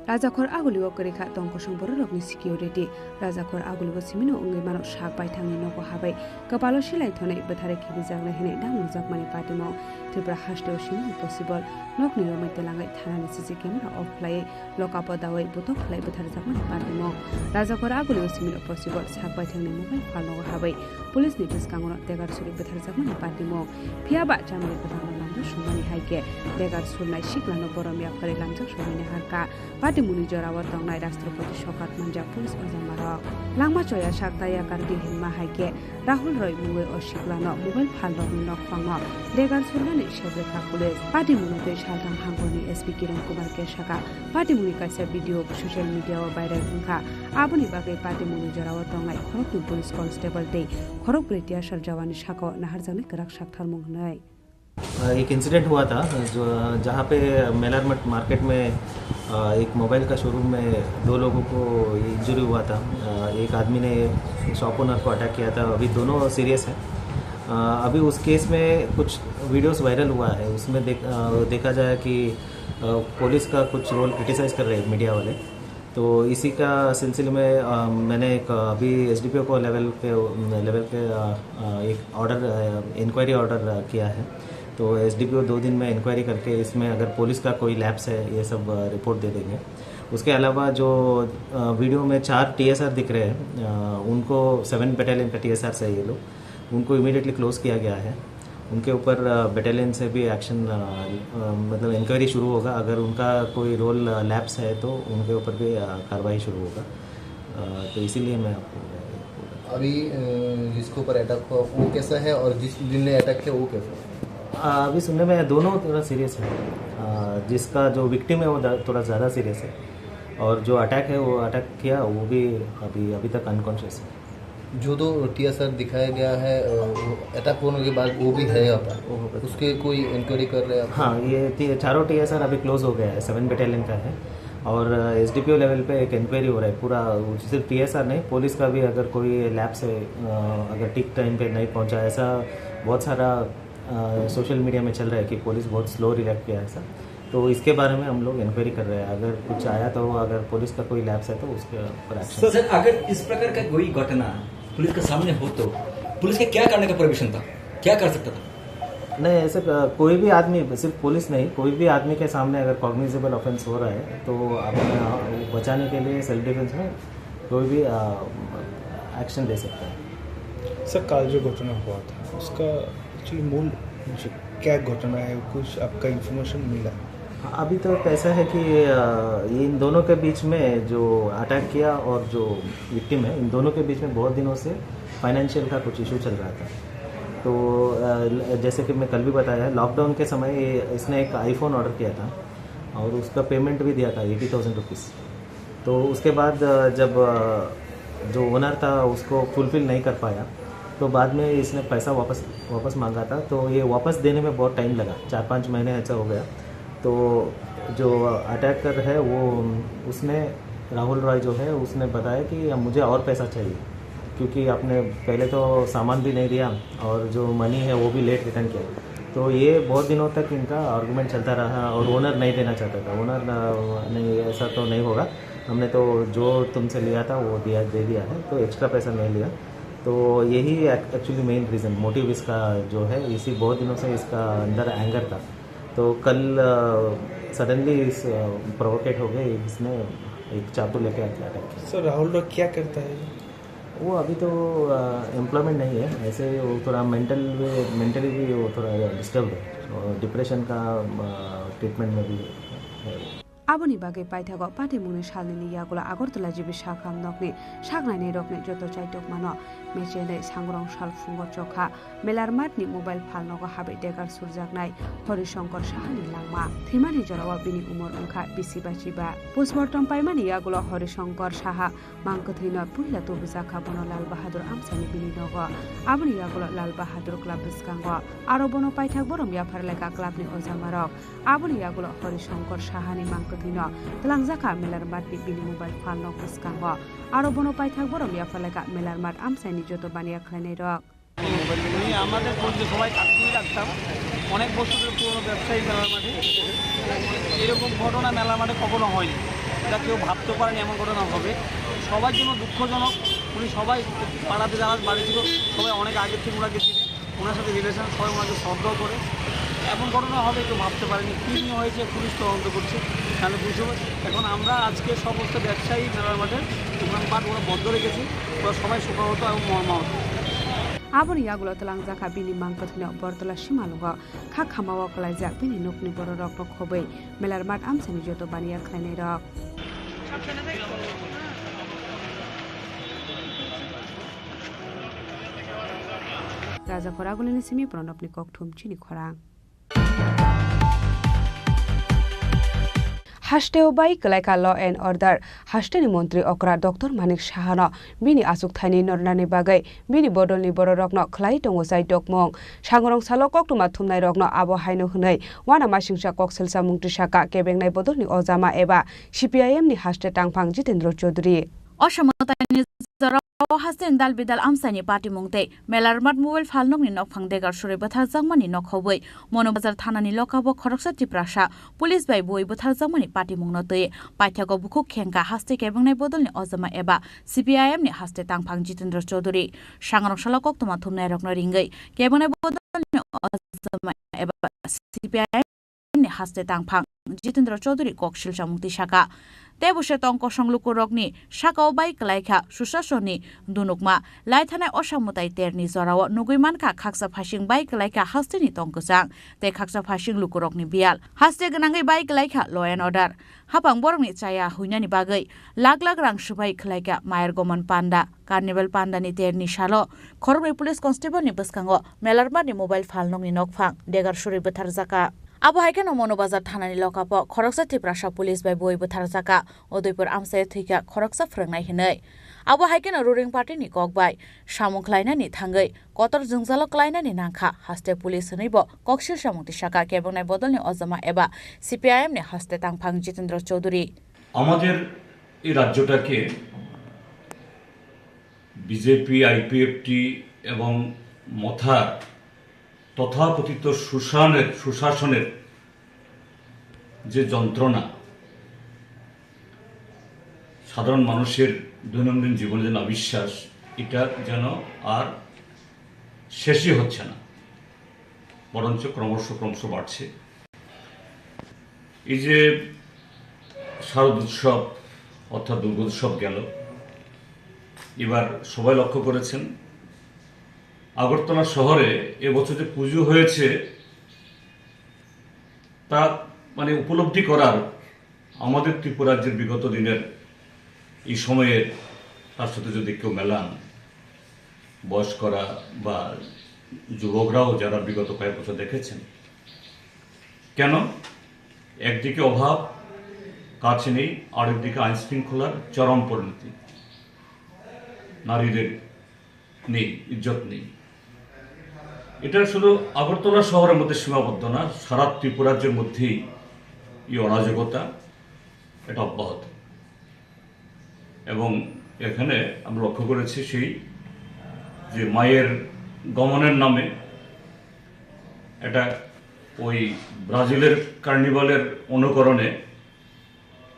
Rajakhor agulio kwrwi kha tongkosong bororokni security. Rajakhor agulio simino wngwi mano sak baithangni nogo habai kwpalo silai thonwi bwtharwi khibijaknai hwnwi nang nukjakmani patimung. Tripura hasteo simino possible nokni romwi twlangwi thanani C C camera off khlaiwi lokapo dawi butok khlai bwtharjakmani patimung. Rajakhor agulio simino possible sak baithangni mobile phal nogo habai police ni bwskango degar suri bwtharjakmani patimung. Phiya ba chamani kwthangno lamjak sumani hai khe degar surnai siklano borom yapharwi lamjak sumani harkha. Patimungni jorao tongnai Rashtrapati Sokat manjak police ojamarok. Langma choya sak daya kardi hinma hai khe Rahul Roy mungwi o siklano mobile phalrokni nokphangno degar surnani sebrikha police. Patimungni twi saltham hangkhorni S P Kiran Kumar K saka patimungni kaisa video social media o viral wngkha. Aboni bagwi patimungni jorao tongnai khoroknwi police constable tei khorokbrwi T S R jawani sakao naharjaknai kwrak saktharmung hwnwi. अ, एक इंसिडेंट हुआ था, जो, जहाँ पे मेलारमठ मार्केट में, अ, एक मोबाइल का शोरूम में दो लोगों को इंजरी हुआ था। अ, एक आदमी ने शॉप ओनर को अटैक किया था। अभी दोनों सीरियस हैं। अ, अभी उस केस में कुछ वीडियोज़ वायरल हुआ है, उसमें देख-, अ, देखा जाए कि, अ, पुलिस का कुछ रोल क्रिटिसाइज कर रहे हैं मीडिया वाले। तो इसी का सिलसिले में, अ, मैंने एक, अ, अभी एसडीपीओ को लेवल के, लेवल के, अ, अ, एक ऑर्डर, अ, इंक्वायरी ऑर्डर, अ, किया है। तो एसडीपीओ दो दिन में इंक्वायरी करके इसमें अगर पुलिस का कोई लैप्स है, ये सब, अ, रिपोर्ट दे देंगे। उसके अलावा जो, अ, वीडियो में चार टीएसआर दिख रहे हैं, अ, उनको सेवन बटालियन का टीएसआर से ये लोग, उनको इमीडिएटली क्लोज किया गया है। उनके ऊपर, अ, बटालियन से भी एक्शन, अ, अ, मतलब इंक्वायरी शुरू होगा। अगर उनका कोई रोल, अ, लैप्स है तो उनके ऊपर भी, अ, कार्रवाई शुरू होगा। अ, तो इसीलिए मैं आपको बोल रहा हूँ। अभी, अ, जिसके ऊपर अटैक हुआ वो कैसा है और जिस जिनने अटैक किया वो कैसा है? अ, अभी सुनने में दोनों थोड़ा सीरियस है। अ, जिसका जो विक्टिम है वो द-, थोड़ा ज़्यादा सीरियस है और जो अटैक है, वो अटैक किया, वो भी अभी, अभी तक अनकॉन्शियस है। जो दो टीएसआर दिखाया गया है, अ, वो अटैक होने के बाद वो भी है यहाँ पर, वो भी। उसके कोई इंक्वायरी कर रहे हैं आप? हाँ, ये टी-, चारों टीएसआर अभी क्लोज हो गया है, सेवन बटालियन का है। और, अ, एसडीपीओ लेवल पे एक इंक्वायरी हो रहा है पूरा, वो सिर्फ टीएसआर नहीं, पुलिस का भी अगर कोई लैप्स है, अ, अगर ठीक टाइम पे नहीं पहुंचा, ऐसा बहुत सारा, अ, सोशल मीडिया में चल रहा है कि पुलिस बहुत स्लो रिएक्ट किया, ऐसा। तो इसके बारे में हम लोग इंक्वायरी कर रहे हैं। अगर कुछ आया तो, अगर पुलिस का कोई लैप्स है तो उसके ऊपर एक्शन। सर, अगर इस प्रकार का कोई घटना पुलिस के सामने हो तो पुलिस के क्या करने का प्रोविजन था, क्या कर सकता था? नहीं, ऐसे, अ, कोई भी आदमी, सिर्फ पुलिस नहीं, कोई भी आदमी के सामने अगर कॉग्निजेबल ऑफेंस हो रहा है तो अपने, अ, बचाने के लिए सेल्फ डिफेंस में कोई भी, अ, एक्शन ले सकता है। सर, कल जो घटना हुआ था, उसका एक्चुअली मूल जो क्या घटना है, कुछ आपका इन्फॉर्मेशन मिला? हाँ, अभी तो कैसा है कि, अ, ये इन दोनों के बीच में जो अटैक किया और जो विक्टिम है, इन दोनों के बीच में बहुत दिनों से फाइनेंशियल का कुछ इशू चल रहा था। तो, अ, ल-, जैसे कि मैं कल भी बताया, लॉकडाउन के समय ये, इसने एक आईफोन ऑर्डर किया था और उसका पेमेंट भी दिया था एटी थाउजेंड रुपीज़। तो उसके बाद, अ, जब, अ, जो ओनर था उसको फुलफिल नहीं कर पाया, तो बाद में इसने पैसा वापस, वापस मांगा था। तो ये वापस देने में बहुत टाइम लगा, चार पाँच महीने ऐसा हो गया। तो जो अटैकर है वो, उसने, राहुल रॉय जो है, उसने बताया कि अब मुझे और पैसा चाहिए, क्योंकि आपने पहले तो सामान भी नहीं दिया और जो मनी है वो भी लेट रिटर्न किया। तो ये बहुत दिनों तक इनका आर्गुमेंट चलता रहा और ओनर नहीं देना चाहता था। ओनर, अ, नहीं, ऐसा तो नहीं होगा, हमने तो जो तुमसे लिया था वो दिया, दे दिया है, तो एक्स्ट्रा पैसा नहीं लिया। तो यही एक्चुअली मेन रीज़न, मोटिव इसका जो है, इसी बहुत दिनों से इसका अंदर एंगर था। तो कल, अ, सडनली इस, अ, प्रोवोकेट हो गए, इसने एक चाकू लेके आके अटैक किया। सर, राहुल रॉय क्या करता है? वो अभी तो, अ, एम्प्लॉयमेंट नहीं है, ऐसे वो थोड़ा मेंटल, मेंटली भी वो थोड़ा डिस्टर्ब है, और डिप्रेशन का, अ, ट्रीटमेंट में भी है वो। Aboni bagwi paithago patimungni salnini yagulo Agartala G B sakhang nokni saknainairokni joto chaitokmano mechenwi sangrong sal phungo chokha Melarmatni mobile phalnogo habai degar surjaknai Horishankar Sahani langma. Thwimani jorao bini umor wngkha bisi ba chiba. Postmortem paimani yagulo Horishankar Saha mangkwthwino puila tubujakha bono Lal Bahadur Amchaini bini nogo. Aboni yagulo Lal Bahadur Club bwskango. Aro bono paithak borom yaphar lekha clubni ojamarok. Aboni yagulo Horishankar Sahani mangkwthwino twlangjakha Melarmatni bini mobile phalnok bwskango. Aro bono paithak borom yaphar lekha Melarmat Amchaini joto baniya khlainairok. উনি আমাদের পরিচয় সবাই কাটিয়ে রাখতাম, অনেক বছরের পুরনো ব্যবসায়ী মেলার মাঠে। এরকম ঘটনা মেলার মাঠে কখনো হয়নি, এটা কেউ ভাবতে পারেনি এমন ঘটনা হবে। সবার জন্য দুঃখজনক। উনি সবাই পাড়াতে যারা বাড়ি ছিল, সবাই অনেক আগের থেকে ওনাকে চিনে, ওনার সাথে রিলেশন, সবাই ওনাকে শ্রদ্ধাও করে। এমন ঘটনা হবে কেউ ভাবতে পারেনি। কী নিয়ে হয়েছে পুলিশ তদন্ত করছে, তাহলে বুঝতে পারছি। এখন আমরা আজকে সমস্ত ব্যবসায়ী মেলার মাঠে দোকানপাট ওরা বন্ধ রেখেছি, ওরা সবাই শোকাহত এবং মর্মাহত। Aboni yagulo twlangjakha bini mangkwthwino Bortola Simalwngo kha khamao kwlaijak bini nokni bororokno khobwi Melarmat Amchaini joto baniya khlainairok. Raja Khoragulini simi Pranabni kokthum chini khorang. Hasteo bai kwlaikha law and order. Hasteni montri okra Doctor Manik Sahano bini achukthani nornani bagwi bini bodolni bororokno khlai tongo chai tokmung. Sangrong salo koktwma thumnairokno abo haino hwnwi uanamasingcha kok selsa mungtwi saka kebengnai bodolni ojama eba C P I M ni haste tangphang Jitendra Chaudhary. Osa mwtaini jorao hasteni dal bidal amchaini patimung tei Melarmat mobile phalnokni nokphang degar suri bwtharjakmani nokhobwi Monobazar thanani lokabo khoroksa Tiprasa police bai bui bwtharjakmani patimungno twi paithago bukhuk khengkha haste kebengnai bodolni ojama eba C P I M ni haste tangphang Jitendra Chaudhary. Sangrok salo koktwma thumnairokno ringwi kebengnai bodolni ojama eba C P I M ni haste tangphang Jitendra Chaudhary kok silsa mukti saka. Tei bo se tong kosong lukurokni sakao bai kwlaikha susasonni dunukma. Laithanai osa mwtai terni jorao nugwi mankha khaksa phasing bai kwlaikha hasteni tong kwchang tei khaksa phasing lukurokni biyal. Haste gwnangwi bai kwlaikha law and order. Hapang borokni chaya huinani bagwi lakh lakh rang swbai khwlaikha Mayar Gomon Panda. Carnival Pandani terni salo khoroknwi police constable ni bwskango Melarmatni mobile phalnokni nokphang degar suri bwtharjakha. Abo hai kheno Monobazar thanani lokabo khoroksa Tiprasa police bai bui bwtharjakha. Udaipur amchai thwikha khoroksa phwrwngnai hinwi. Abo hai kheno ruling party ni kok bai samung khlainani thangwi kotor jwngjalo klainani nangkha haste police hwnwibo koksil samung tisaka kebengnai bodolni ojama eba C P I M ni haste tangphang Jitendra Chaudhary. আমাদের এই রাজ্যটাকে BJP, IPFT এবং মথার তথাকথিত সুশানের, সুশাসনের যে যন্ত্রণা, সাধারণ মানুষের দৈনন্দিন জীবনে যে অবিশ্বাস, এটা যেন আর শেষই হচ্ছে না, বরঞ্চ ক্রমশ ক্রমশ বাড়ছে। এই যে শারদ উৎসব অর্থাৎ দুর্গোৎসব গেল, এবার সবাই লক্ষ্য করেছেন আগরতলা শহরে এবছর যে পুজো হয়েছে তা মানে উপলব্ধি করার আমাদের ত্রিপুরা রাজ্যের বিগত দিনের এই সময়ের তার সাথে যদি কেউ মেলান, বয়স্করা বা যুবকরাও যারা বিগত কয়েক বছর দেখেছেন, কেন একদিকে অভাব, কাজ নেই, আরেকদিকে আইন শৃঙ্খলার চরম পরিণতি, নারীদের নেই, ইজ্জত নেই। এটা শুধু আগরতলা শহরের মধ্যে সীমাবদ্ধ না, সারা ত্রিপুরাজ্যের মধ্যেই এই অরাজকতা এটা অব্যাহত। এবং এখানে আমরা লক্ষ্য করেছি সেই যে মায়ের গমনের নামে এটা ওই ব্রাজিলের কার্নিভালের অনুকরণে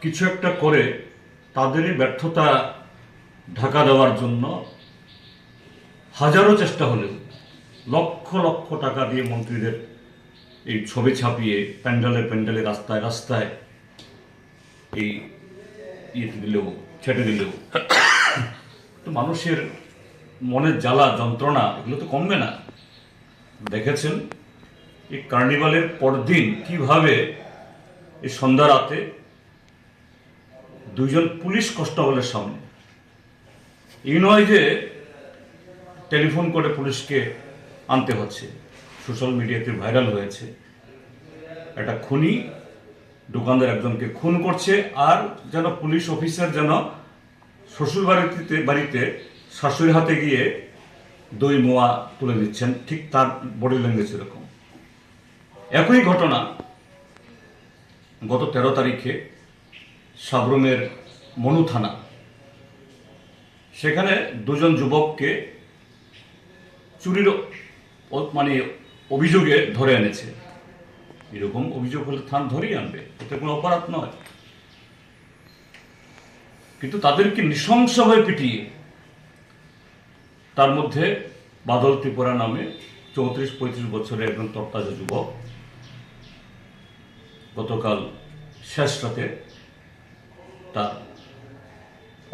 কিছু একটা করে তাদেরই ব্যর্থতা ঢাকা দেওয়ার জন্য হাজারো চেষ্টা হলেও লক্ষ লক্ষ টাকা দিয়ে মন্ত্রীদের এই ছবি ছাপিয়ে প্যান্ডেলে প্যান্ডেলে রাস্তায় রাস্তায় এই ইয়েতে দিলেও, ছেটে দিলেও তো মানুষের মনের জ্বালা যন্ত্রণা এগুলো তো কমবে না। দেখেছেন এই কার্নিভালের পরদিন কিভাবে এই সন্ধ্যা রাতে দুইজন পুলিশ কনস্টেবলের সামনে, এই নয় যে টেলিফোন করে পুলিশকে আনতে হচ্ছে, সোশ্যাল মিডিয়াতে ভাইরাল হয়েছে একটা খুনি দোকানদার একজনকে খুন করছে, আর যেন পুলিশ অফিসার যেন শ্বশুর বাড়িতে, বাড়িতে শাশুড়ির হাতে গিয়ে দই মোয়া তুলে দিচ্ছেন, ঠিক তার বডি ল্যাঙ্গুয়েজ এরকম। একই ঘটনা গত তেরো তারিখে সাব্রুমের মনু থানা, সেখানে দুজন যুবককে চুরির অ-, মানে অভিযোগে ধরে এনেছে। এরকম অভিযোগ হলে থানা ধরেই আনবে, এতে কোনো অপরাধ নয়। কিন্তু তাদেরকে নৃশংসভাবে পিটিয়ে, তার মধ্যে বাদল ত্রিপুরা নামে চৌত্রিশ পঁয়ত্রিশ বছরের একজন তরতাজা যুবক গতকাল শেষ রাতে তার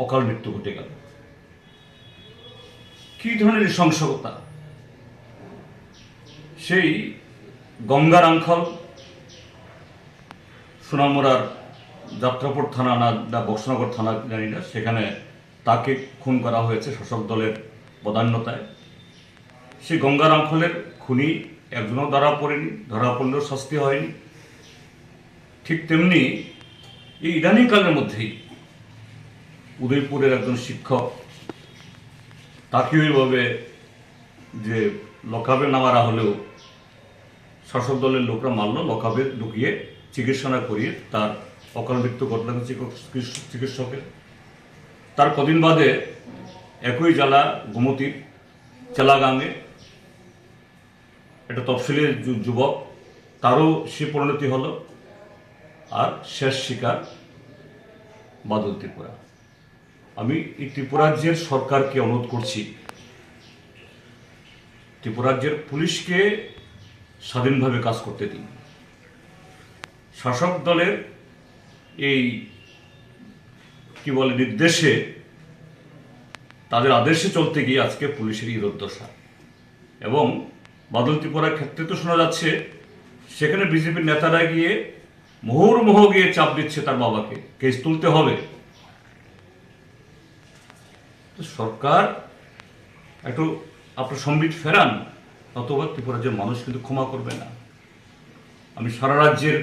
অকাল মৃত্যু ঘটে গেল। কি ধরনের নৃশংসতা! সেই গঙ্গা রাংখল, সোনামুড়ার যাত্রাপুর থানা না, না বক্সনগর থানা জানি না, সেখানে তাকে খুন করা হয়েছে শাসক দলের বদান্যতায়। সেই গঙ্গা রাংখলের খুনি একজনও ধরা পড়েনি, ধরা পড়লেও শাস্তি হয়নি। ঠিক তেমনি এই ইদানিংকালের মধ্যেই উদয়পুরের একজন শিক্ষক, তাকে ওইভাবে যে লকআপে না মারা হলেও শাসক দলের লোকরা মারল, লকআপে ঢুকিয়ে চিকিৎসা না করিয়ে তার অকাল মৃত্যু ঘটনা চিকিৎস-, চিকিৎসকের। তার কদিন বাদে একই জ্বালা গোমতীর চেলাগাঙে একটা তফসিলি যু-, যুবক, তারও সে পরিণতি হলো। আর শেষ শিকার বাদল ত্রিপুরা। আমি এই ত্রিপুরাজ্যের সরকারকে অনুরোধ করছি, ত্রিপুরাজ্যের পুলিশকে স্বাধীনভাবে কাজ করতে দিন। শাসক দলের এই, কি বলে, নির্দেশে, তাদের আদেশে চলতে গিয়ে আজকে পুলিশের এই দুর্দশা। এবং বাদল ত্রিপুরার ক্ষেত্রে তো শোনা যাচ্ছে, সেখানে বিজেপির নেতারা গিয়ে মুহুর্মুহু গিয়ে চাপ দিচ্ছে তার বাবাকে, কেস তুলতে হবে। তো সরকার একটু আপনার সম্বিত ফেরান, নতুবা ত্রিপুরার যে মানুষ কিন্তু ক্ষমা করবে না। আমি সারা রাজ্যের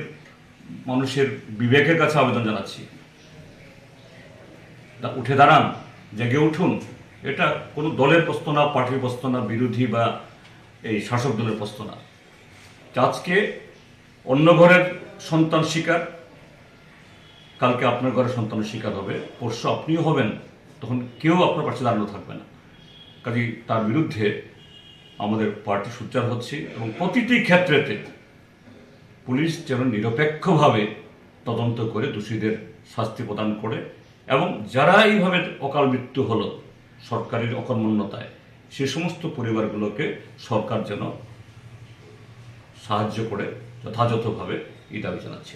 মানুষের বিবেকের কাছে আবেদন জানাচ্ছি, তা উঠে দাঁড়ান, জেগে উঠুন। এটা কোনো দলের প্রশ্ন না, পার্টির প্রশ্ন না, বিরোধী বা এই শাসক দলের প্রশ্ন না। আজকে অন্য ঘরের সন্তান শিকার, কালকে আপনার ঘরের সন্তানের শিকার হবে, পরশু আপনিও হবেন, তখন কেউ আপনার পাশে দাঁড়ানো থাকবে না। কাজেই তার বিরুদ্ধে আমাদের পার্টি সোচ্চার হচ্ছে এবং প্রতিটি ক্ষেত্রেতে পুলিশ যেন নিরপেক্ষভাবে তদন্ত করে দোষীদের শাস্তি প্রদান করে এবং যারা এইভাবে অকাল মৃত্যু হলো সরকারের অকর্মণ্যতায়, সে সমস্ত পরিবারগুলোকে সরকার যেন সাহায্য করে যথাযথভাবে এই দাবি জানাচ্ছি।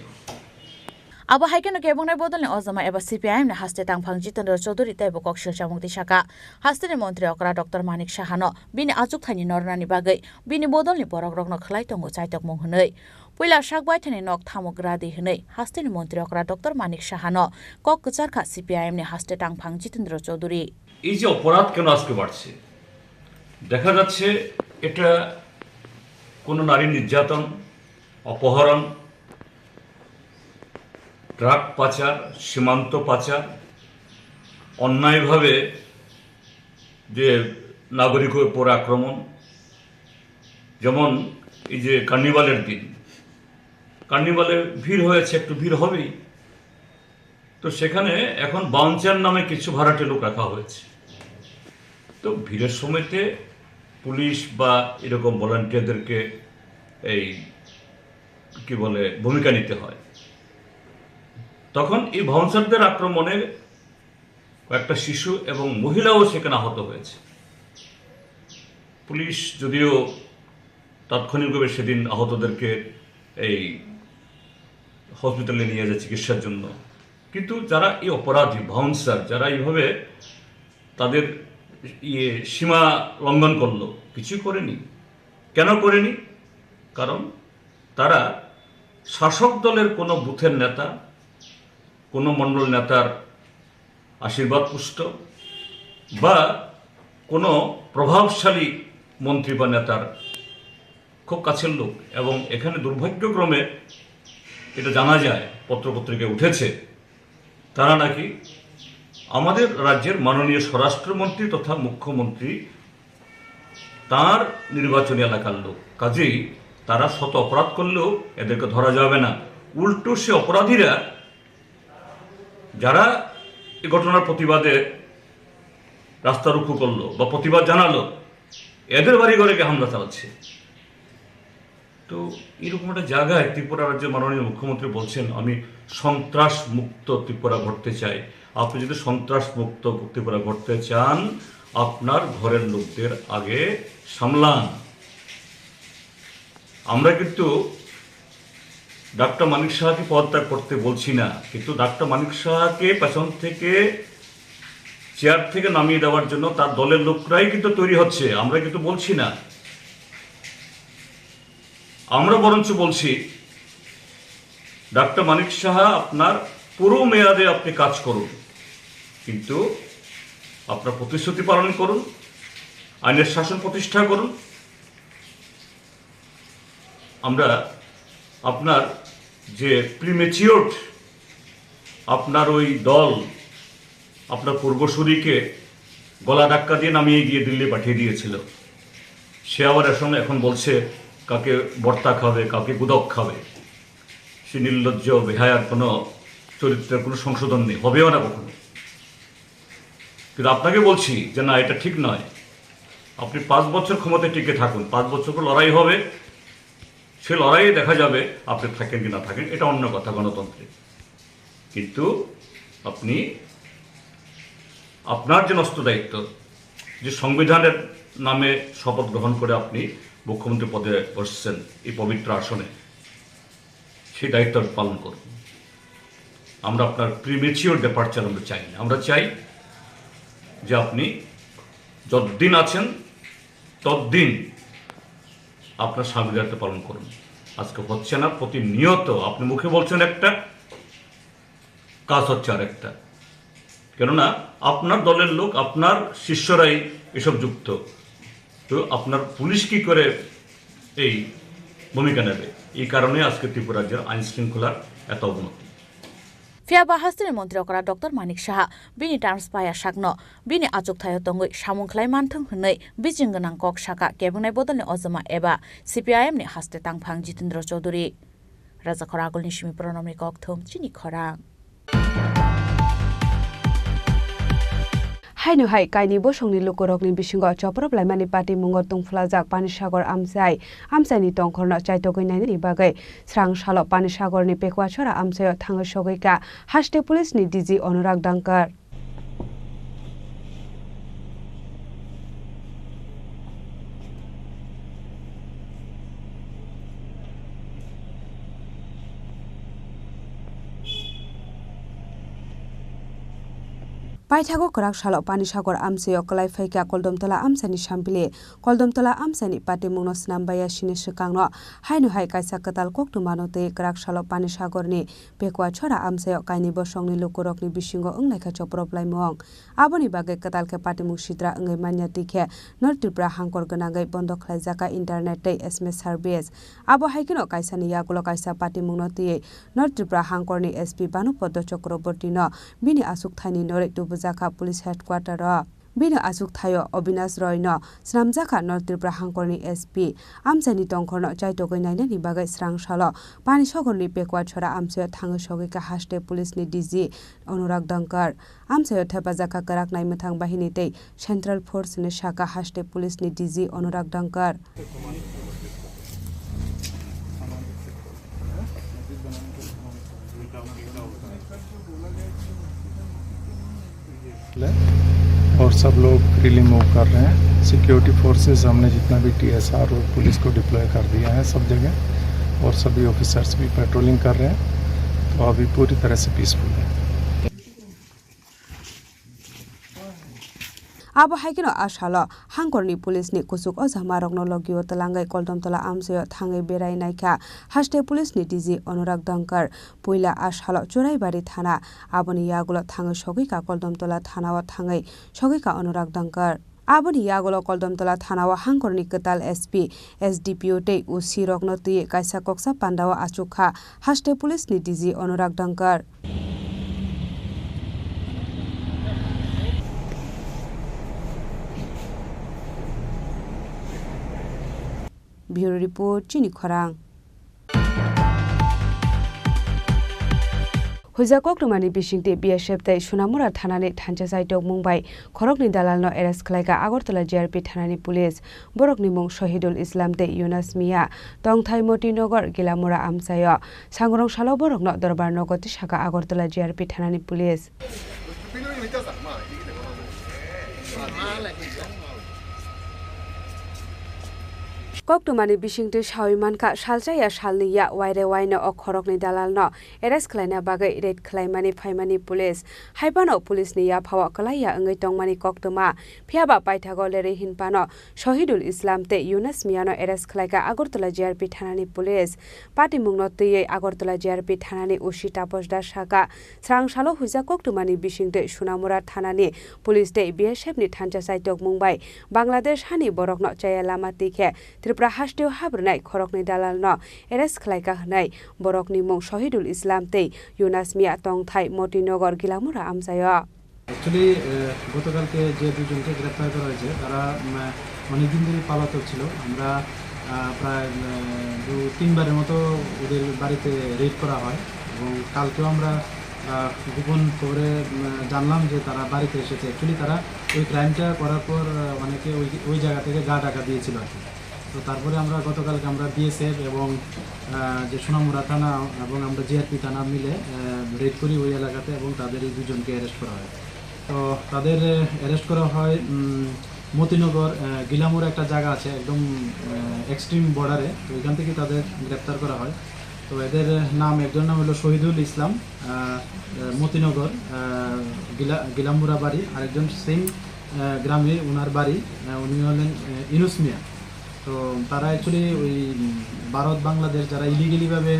Abo hai kheno kebongnai bodolni ojama eba C P I M ni haste tangphang Jitendra Chaudhary teibo kok silchamung twi saka, hasteni montri okra Doctor Manik Sahano bini achukthani nornani bagwi bini bodolni borokrokno khwlai tongo chaitokmung hwnwi. Puila sak baithani nok thamuk gra di hwnwi hasteni montri okra Doctor Manik Sahano kok kwcharkha C P I M ni haste tangphang Jitendra Chaudhary. এই যে অপরাধ কেন আজকে বাড়ছে, দেখা যাচ্ছে এটা কোনো নারী নির্যাতন, অপহরণ, ড্রাগ পাচার, সীমান্ত পাচার, অন্যায়ভাবে যে নাগরিকের উপর আক্রমণ, যেমন এই যে কার্নিভালের দিন, কার্নিভালে ভিড় হয়েছে, একটু ভিড় হবেই। তো সেখানে এখন বাউন্সার নামে কিছু ভাড়াটে লোক রাখা হয়েছে। তো ভিড়ের সময়তে পুলিশ বা এরকম ভলান্টিয়ারদেরকে এই, কি বলে, ভূমিকা নিতে হয়। তখন এই বাউন্সারদের আক্রমণে কয়েকটা শিশু এবং মহিলাও সেখানে আহত হয়েছে। পুলিশ যদিও তাৎক্ষণিকভাবে সেদিন আহতদেরকে এই হসপিটালে নিয়ে যায় চিকিৎসার জন্য, কিন্তু যারা এই অপরাধী, বাউন্সার, যারা এইভাবে তাদের ইয়ে সীমা লঙ্ঘন করলো, কিছুই করেনি। কেন করেনি? কারণ তারা শাসক দলের কোনো বুথের নেতা, কোনো মণ্ডল নেতার আশীর্বাদ পুষ্ট বা কোনো প্রভাবশালী মন্ত্রী বা নেতার খুব কাছের লোক। এবং এখানে দুর্ভাগ্যক্রমে এটা জানা যায়, পত্রপত্রিকায় উঠেছে, তারা নাকি আমাদের রাজ্যের মাননীয় স্বরাষ্ট্রমন্ত্রী তথা মুখ্যমন্ত্রী তার নির্বাচনী এলাকার লোক। কাজেই তারা শত অপরাধ করলেও এদেরকে ধরা যাবে না। উল্টো সে অপরাধীরা, যারা এই ঘটনার প্রতিবাদে রাস্তা রুখু করলো বা প্রতিবাদ জানালো, এদের বাড়ি ঘরে গিয়ে হামলা চালাচ্ছে। তো এরকম একটা জায়গায় ত্রিপুরা রাজ্যের মাননীয় মুখ্যমন্ত্রী বলছেন, "আমি সন্ত্রাস মুক্ত ত্রিপুরা গড়তে চাই।" আপনি যদি সন্ত্রাস মুক্ত ত্রিপুরা গড়তে চান, আপনার ঘরের লোকদের আগে সামলান। আমরা কিন্তু ডাক্তার মানিক সাহাকে পদত্যাগ করতে বলছি না, কিন্তু ডাক্তার মানিক সাহাকে পেছন থেকে চেয়ার থেকে নামিয়ে দেওয়ার জন্য তার দলের লোকরাই কিন্তু তৈরি হচ্ছে, আমরা কিন্তু বলছি না। আমরা বরঞ্চ বলছি, ডাক্তার মানিক সাহা, আপনার পুরো মেয়াদে আপনি কাজ করুন, কিন্তু আপনার প্রতিশ্রুতি পালন করুন, আইনের শাসন প্রতিষ্ঠা করুন। আমরা আপনার যে প্রিমেচিওর, আপনার ওই দল আপনার পূর্বসূরিকে গলা ধাক্কা দিয়ে নামিয়ে গিয়ে দিল্লি পাঠিয়ে দিয়েছিল। সে আবার এখন, এখন বলছে কাকে বর্তা খাবে, কাকে গুদক খাবে। সে নির্লজ্জ বেহায়ার কোনো চরিত্রের কোনো সংশোধন নেই, হবেও না কখনো। কিন্তু আপনাকে বলছি যে না, এটা ঠিক নয়। আপনি পাঁচ বছর ক্ষমতায় টিকে থাকুন, পাঁচ বছর পর লড়াই হবে, সে লড়াইয়ে দেখা যাবে আপনি থাকেন কি না থাকেন, এটা অন্য কথা গণতন্ত্রে। কিন্তু আপনি আপনার যে ন্যস্ত দায়িত্ব, যে সংবিধানের নামে শপথ গ্রহণ করে আপনি মুখ্যমন্ত্রী পদে বসছেন এই পবিত্র আসনে, সেই দায়িত্ব আপনি পালন করুন। আমরা আপনার প্রিমেচিওর ডিপারচার আমরা চাই না। আমরা চাই যে আপনি যতদিন আছেন ততদিন আপনার সাংবিধানিকতা পালন করুন। আজকে হচ্ছে না, প্রতিনিয়ত আপনি মুখে বলছেন একটা, কাজ হচ্ছে আরেকটা। কেননা আপনার দলের লোক, আপনার শিষ্যরাই এসব যুক্ত। তো আপনার পুলিশ কি করে এই ভূমিকা নেবে? এই কারণে আজকে ত্রিপুরা রাজ্যের আইন শৃঙ্খলার এত অবনতি। Phiya ba hasteni montri okra Doctor Manik Saha bini terms paya sakno bini achukthaio tongwi samung khlai manthung hwnwi bijing gwnang kok saka kebwngnai bodolni ojoma eba C P I M ni haste tangphang Jitendra Chaudhary. Rajakhor agulni simi Pronomni kokthum chini khorang. Haino hai kaini bosongni lukurokni bisingo choprop laimani patimungo tungphulajak Panisagar amchai, amchaini tongkhorno chaitogwi nainani bagwi srang salo Panisagorni Pekwa Chora amchaio thangwi sogwi ka haste police ni D G Anurag Dangkar. Paithago kwrak salo Panisagar amchaio kwlai phaikha Koldomtola amchaini sambili. Koldomtola amchaini patimungno snam baiya sini swkangno haino hai kaisa kwtal koktwmano twi kwrak salo Panisagorni Pekwa Chora amchaio kaini bosongni lukurokni bisingo wngnaikha choprop laimung. Aboni bagwi kwtal khe patimung sitra wngwi manya twi khe North Tripura hangkor gwnangwi bondo khlaijakha internet tei S M S service. Abo hai kheno kaisani yagulo kaisa patimungno twiwi North Tripura hangkorni S P Bhanupadya Chakraborty no bini achukthaini norwi tubujakha police headquarter o. Bini achukthaio Obinash Roy no swnamjakha North Tripura hangkorni S P. Amchaini tongkhorno chaitogwi nainani bagwi srang salo Panisagorni Pekwa Chora amchaio thangwi sogwi ka haste police ni D G Anurag Dangkar. Amchaio thepajakha kwrak naimwthang bahini tei Central Force ni saka haste police ni D G Anurag Dangkar. और सब लोग freely move कर रहे हैं। Security forces, हमने जितना भी टीएसआर और पुलिस को डिप्लॉय कर दिया है सब जगह, और सभी ऑफिसर्स भी पेट्रोलिंग कर रहे हैं, तो अभी पूरी तरह से पीसफुल है। Abo hai kheno a salo hangkorni police ni kuchuk o jamarokno logio twlangwi Koldomtola amchaio thangwi berai naikha haste police ni D G Anurag Dangkar. Puila a salo Churaibari thana, aboni yagulo thangwi sogwi ka Koldomtola thanao thangwi sogwi ka Anurag Dangkar. Aboni yagulo Koldomtola thanao hangkorni kwtal S P, S D P O tei O C rokno twiwi kaisa koksa pandao achukha haste police ni D G Anurag Dangkar. Bureau Report, Chini Khorang. Huija koktwmani bisingtwi B S F tei Sonamura thanani thansa chaitokmung bai khoroknwi dalalno arrest khlaikha Agartala G R P thanani police. Borokni mung Sohidul Islam tei Yunas Mia, tongthai Motinogar, Gilamura amchaio. Sangrong salo borokno Dorbar nogo tisakha Agartala G R P thanani police. Koktwmani bisingtwi sawi mankha, salsa ya salni ya waire waino o khoroknwi dalalno arrest khlaina bagwi raid khlaimani phaimani police. Haiphano police ni yaphao kwlaiya wngwi tongmani koktwma. Phiyaba paithago lerwi hinphano Sohidul Islam tei Yunas Miano arrest khlaikha Agartala G R P thanani police. Patimungno twiwi Agartala G R P thanani O C Taposh Das sakha, srang salo huija koktwmani bisingtwi Sonamura thanani police tei B S F ni thansa chaitokmung bai Bangladesh hani borokno chaya lama twi khe Tripura hasteo habrwnai khoroknwi dalalno arrest khlaikha hwnwi borokni mung Sohidul Islam tei Yunas Mia, tongthai Motinogar Gilamura amchaio. Actually, ah, গতকালকে যে দুজনকে গ্রেপ্তার করা হয়েছে, তারা, উম, অনেকদিন ধরে পলাতক ছিল। আমরা, আহ, প্রায়, আহ, দু তিনবারের মতো ওদের বাড়িতে রেড করা হয় এবং কালকেও আমরা, আহ, আহ, গোপন খবরে, উম, জানলাম যে তারা বাড়িতে এসেছে। Actually তারা ওই ক্রাইমটা করার পর, আহ, অনেকে ওই, ওই জায়গা থেকে গা ঢাকা দিয়েছিল আর কি। তো তারপরে আমরা গতকালকে আমরা বিএসএফ এবং, আহ, যে সোনামুড়া থানা এবং আমরা জিআরপি থানা মিলে, আহ, রেড করি ওই এলাকাতে এবং তাদের এই দুজনকে অ্যারেস্ট করা হয়। তো তাদের, আহ, অ্যারেস্ট করা হয়, উম, মতিনগর, আহ, গিলামুড়া একটা জায়গা আছে একদম, আহ, এক্সট্রিম বর্ডারে, তো ওইখান থেকে তাদের গ্রেপ্তার করা হয়। তো এদের নাম, একজনের নাম হলো শহীদুল ইসলাম, আহ, আহ, মতিনগর, আহ, গিলা-, গিলামুড়া বাড়ি, আরেকজন সেম, আহ, গ্রামে ওনার বাড়ি, আহ, উনি হলেন, আহ, ইনুস মিয়া। তো তারা অ্যাকচুয়ালি ওই, উম, ভারত বাংলাদেশ যারা ইলিগেলিভাবে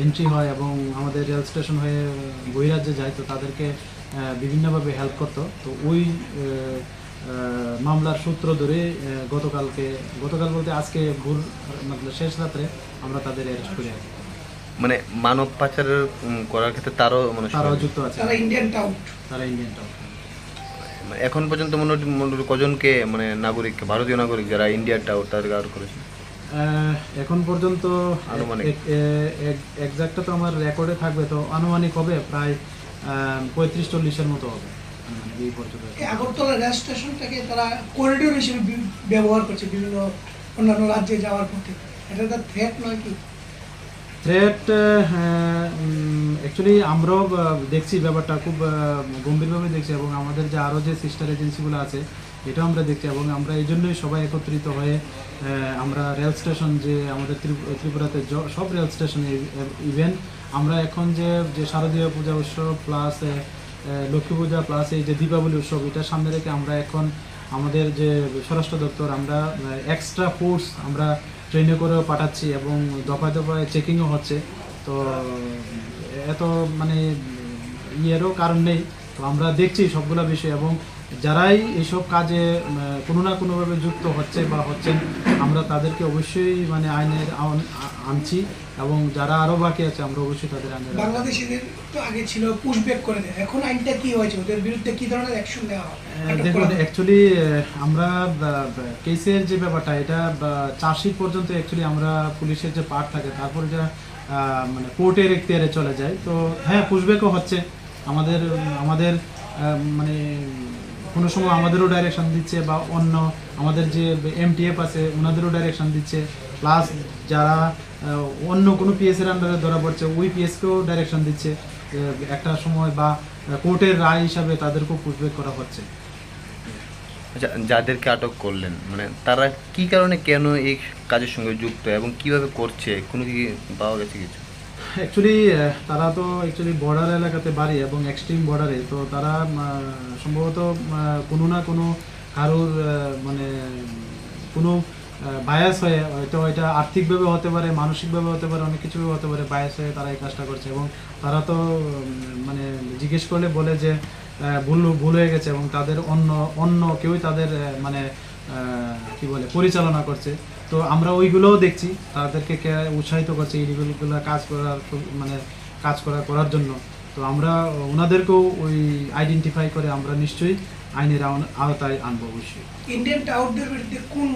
এন্ট্রি হয় এবং আমাদের রেল স্টেশন হয়ে, আহ, বহিরাজ্যে যায়, তো তাদেরকে, আহ, বিভিন্নভাবে হেল্প করতো। তো ওই, আহ, আহ, মামলার সূত্র ধরে, আহ, গতকালকে, গতকাল বলতে আজকে ভোর, মানে শেষ রাত্রে আমরা তাদের অ্যারেস্ট করি আর কি। মানে মানব পাচারের, উম, করার ক্ষেত্রে তারও মানে তারাও সহযোগিতা। যুক্ত আছে। তারা ইন্ডিয়ান টাউট। তারা ইন্ডিয়ান টাউট। মানে এখন পর্যন্ত মোটামুটি, মোটামুটি কজনকে, মানে নাগরিক, ভারতীয় নাগরিক যারা ইন্ডিয়ান টাউট তাদেরকে আটক করেছে? আহ, এখন পর্যন্ত আনুমানিক। এক-, এ-, এক-, এক্সাক্টটা তো আমার রেকর্ডে থাকবে, তো আনুমানিক হবে প্রায়, আহ, পঁয়ত্রিশ চল্লিশের মতো হবে, আনুমানিক এই পর্যন্ত। এই আগরতলা রেল স্টেশনটাকে তারা করিডোর হিসেবে বি-, ব্যবহার করছে বিভিন্ন অন্যান্য রাজ্যে যাওয়ার পথে। এটা একটা থ্রেট নয় কি? থ্রেট, হ্যাঁ, উম, actually আমরাও, আহ, দেখছি ব্যাপারটা খুব, আহ, গম্ভীরভাবে দেখছি এবং আমাদের যে আরও যে সিস্টার এজেন্সিগুলো আছে, এটাও আমরা দেখছি এবং আমরা এই জন্যই সবাই একত্রিত হয়ে, আহ, আমরা রেল স্টেশন যে আমাদের ত্রিপু-, ত্রিপুরাতে য-, সব রেল স্টেশনে, ইভেন আমরা এখন যে, যে শারদীয় পূজা উৎসব প্লাস, আহ, আহ, লক্ষ্মী পূজা প্লাস এই যে দীপাবলি উৎসব, এটা সামনে রেখে আমরা এখন আমাদের যে স্বরাষ্ট্র দপ্তর, আমরা, আহ, এক্সট্রা ফোর্স আমরা ট্রেনে করেও পাঠাচ্ছি এবং দফায় দফায় চেকিংও হচ্ছে। তো এত মানে ইয়েরও কারণ নেই। তো আমরা দেখছি সবগুলা বিষয় এবং যারাই এইসব কাজে, উম, কোনো না কোনোভাবে যুক্ত হচ্ছে বা হচ্ছেন, আমরা তাদেরকে অবশ্যই মানে আইনের আওন-, আ-, আনছি এবং যারা আরও বাকি আছে আমরা অবশ্যই তাদের আইনের আওতায় আনবো। বাংলাদেশিদের তো আগে ছিল পুশব্যাক করে দেয়, এখন আইনটা কি হয়েছে, ওদের বিরুদ্ধে কি ধরনের অ্যাকশন নেওয়া হবে? আহ, আটক দেখুন, করা হবে? অ্যাকচুয়ালি, আহ, আমরা, আহ, কেসের যে ব্যাপারটা, এটা, আহ, চার্জশিট পর্যন্ত অ্যাকচুয়ালি আমরা পুলিশের যে পার্ট থাকে, তারপর এটা, আহ, মানে কোর্টের এখতিয়ারে চলে যায়। তো হ্যাঁ, পুশব্যাকও হচ্ছে। আমাদের, আমাদের, আহ, মানে কোনো সময় আমাদেরও ডাইরেকশন দিচ্ছে বা অন্য আমাদের যে এমটিএফ আছে ওনাদেরও ডাইরেকশন দিচ্ছে, প্লাস যারা, আহ, অন্য কোনো পিএস এর আন্ডারে ধরা পড়ছে ওই পিএসকেও ডাইরেকশন দিচ্ছে, আহ, একটা সময় বা, আহ, কোর্টের রায় হিসাবে তাদেরকেও পুশব্যাক করা হচ্ছে। আচ্ছা, যাদেরকে আটক করলেন, মানে তারা কি কারণে, কেন এই কাজের সঙ্গে যুক্ত এবং কিভাবে করছে, কোনো কি পাওয়া গেছে কিছু? অ্যাকচুয়ালি, আহ, তারা তো অ্যাকচুয়ালি বর্ডার এলাকাতে বাড়ি এবং এক্সট্রিম বর্ডারে, তো তারা, আহ, সম্ভবত, আহ, কোনো না কোনো কারোর, আহ, মানে কোনো, আহ, বায়াস হয়ে, হয়তো এটা আর্থিকভাবে হতে পারে, মানসিকভাবে হতে পারে, অনেক কিছুভাবে হতে পারে, বায়াস হয়ে তারা এই কাজটা করছে। এবং তারা তো, উম, মানে জিজ্ঞেস করলে বলে যে, আহ, ভুল, ভুল হয়ে গেছে এবং তাদের অন্য, অন্য কেউই তাদের, আহ, মানে, আহ, কি বলে, পরিচালনা করছে। তো আমরা ওইগুলোও দেখছি, তাদেরকে কে উৎসাহিত করছে ইলিগেলগুলো কাজ করার, মানে কাজ করা, করার জন্য। তো আমরা ওনাদেরকেও ওই আইডেন্টিফাই করে আমরা নিশ্চয়ই আইনের আওন-, আওতায় আনবো অবশ্যই। ইন্ডিয়ান টাউটদের বিরুদ্ধে কোন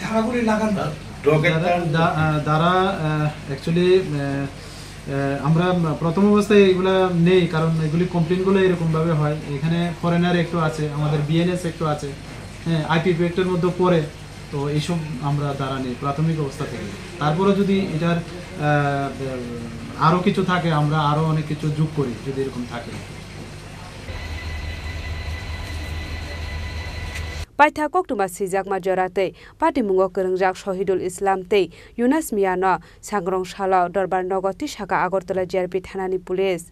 ধারাগুলি লাগানো হয়? ড্রাগের যারা টাউট দা-, আহ, দ্বারা, আহ, অ্যাকচুয়ালি, আহ, আহ, আমরা প্রথম অবস্থায় এগুলা নেই, কারণ এগুলি কমপ্লেনগুলো এরকমভাবে হয়। এখানে ফরেনার একটু আছে, আমাদের বিএনএস একটু আছে, হ্যাঁ, আইপিপি অ্যাক্টের মধ্যে পড়ে। তো এইসব আমরা দ্বারা নেই প্রাথমিক অবস্থা থেকে। তারপরে যদি এটার, আহ, আরও কিছু থাকে, আমরা আরও অনেক কিছু যোগ করি যদি এরকম থাকে। Paitha koktwma swijakma jora tei patimungo kwrwngjak Sohidul Islam tei Yunus Miyano sangrong salo Dorbar nogo tisaka Agartala G R P thanani police.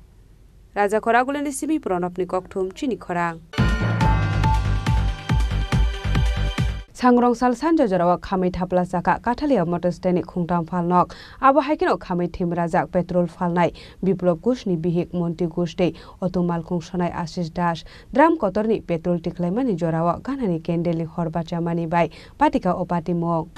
Raja Khoragulini simi Pranabni kokthum chini khorang. Sangrong sal sanja jorao khamwi thapla chakha Kathalia Motors teni khungtam phalnok. Abo hai kheno khamwi thwimrajak petrol phalnai Biplop Ghoshni bihik Monti Ghosh tei auto malkhung sonai Ashish Das. Drum kotorni petrol tiklaimani jorao ganani candle ni hor bachamani bai patika o patimung.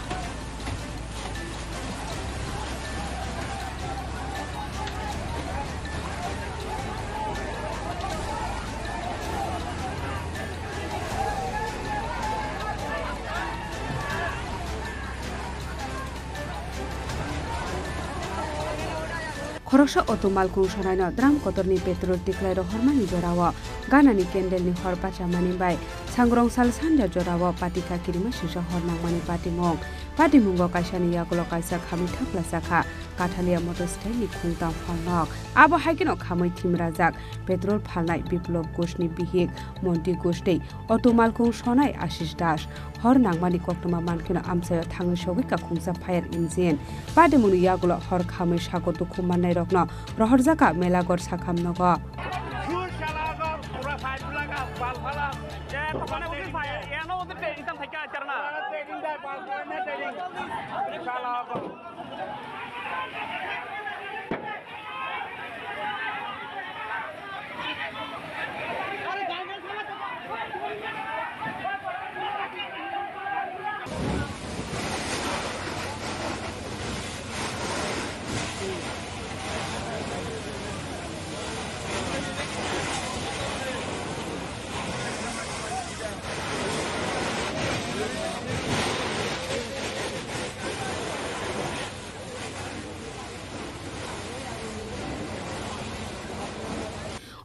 Khoroksa auto malkhung sonaino drum kotorni petrol tiklai rohormani jorao ganani candle-ni hor bachamani bai sangrongsal sanja jorao patika kirima swijak hor nangmani patimung. Patimungo kaisani yagulo kaisa khamwi thaplasakha Kathalia motor stand-ni khungtam phalnok. Abo haikheno khamwi thimrajak petrol phalnai Biplop Ghoshni bihik Monti Ghosh tei auto malkhung sonai Ashish Das. Hor nangmani koktwma mankheno amchaio thangwi sogwi kakhungsa fire engine. Patimungni yagulo hor khamwi sago dukhu mannairokno rohorjakha Melagor sakham nogo.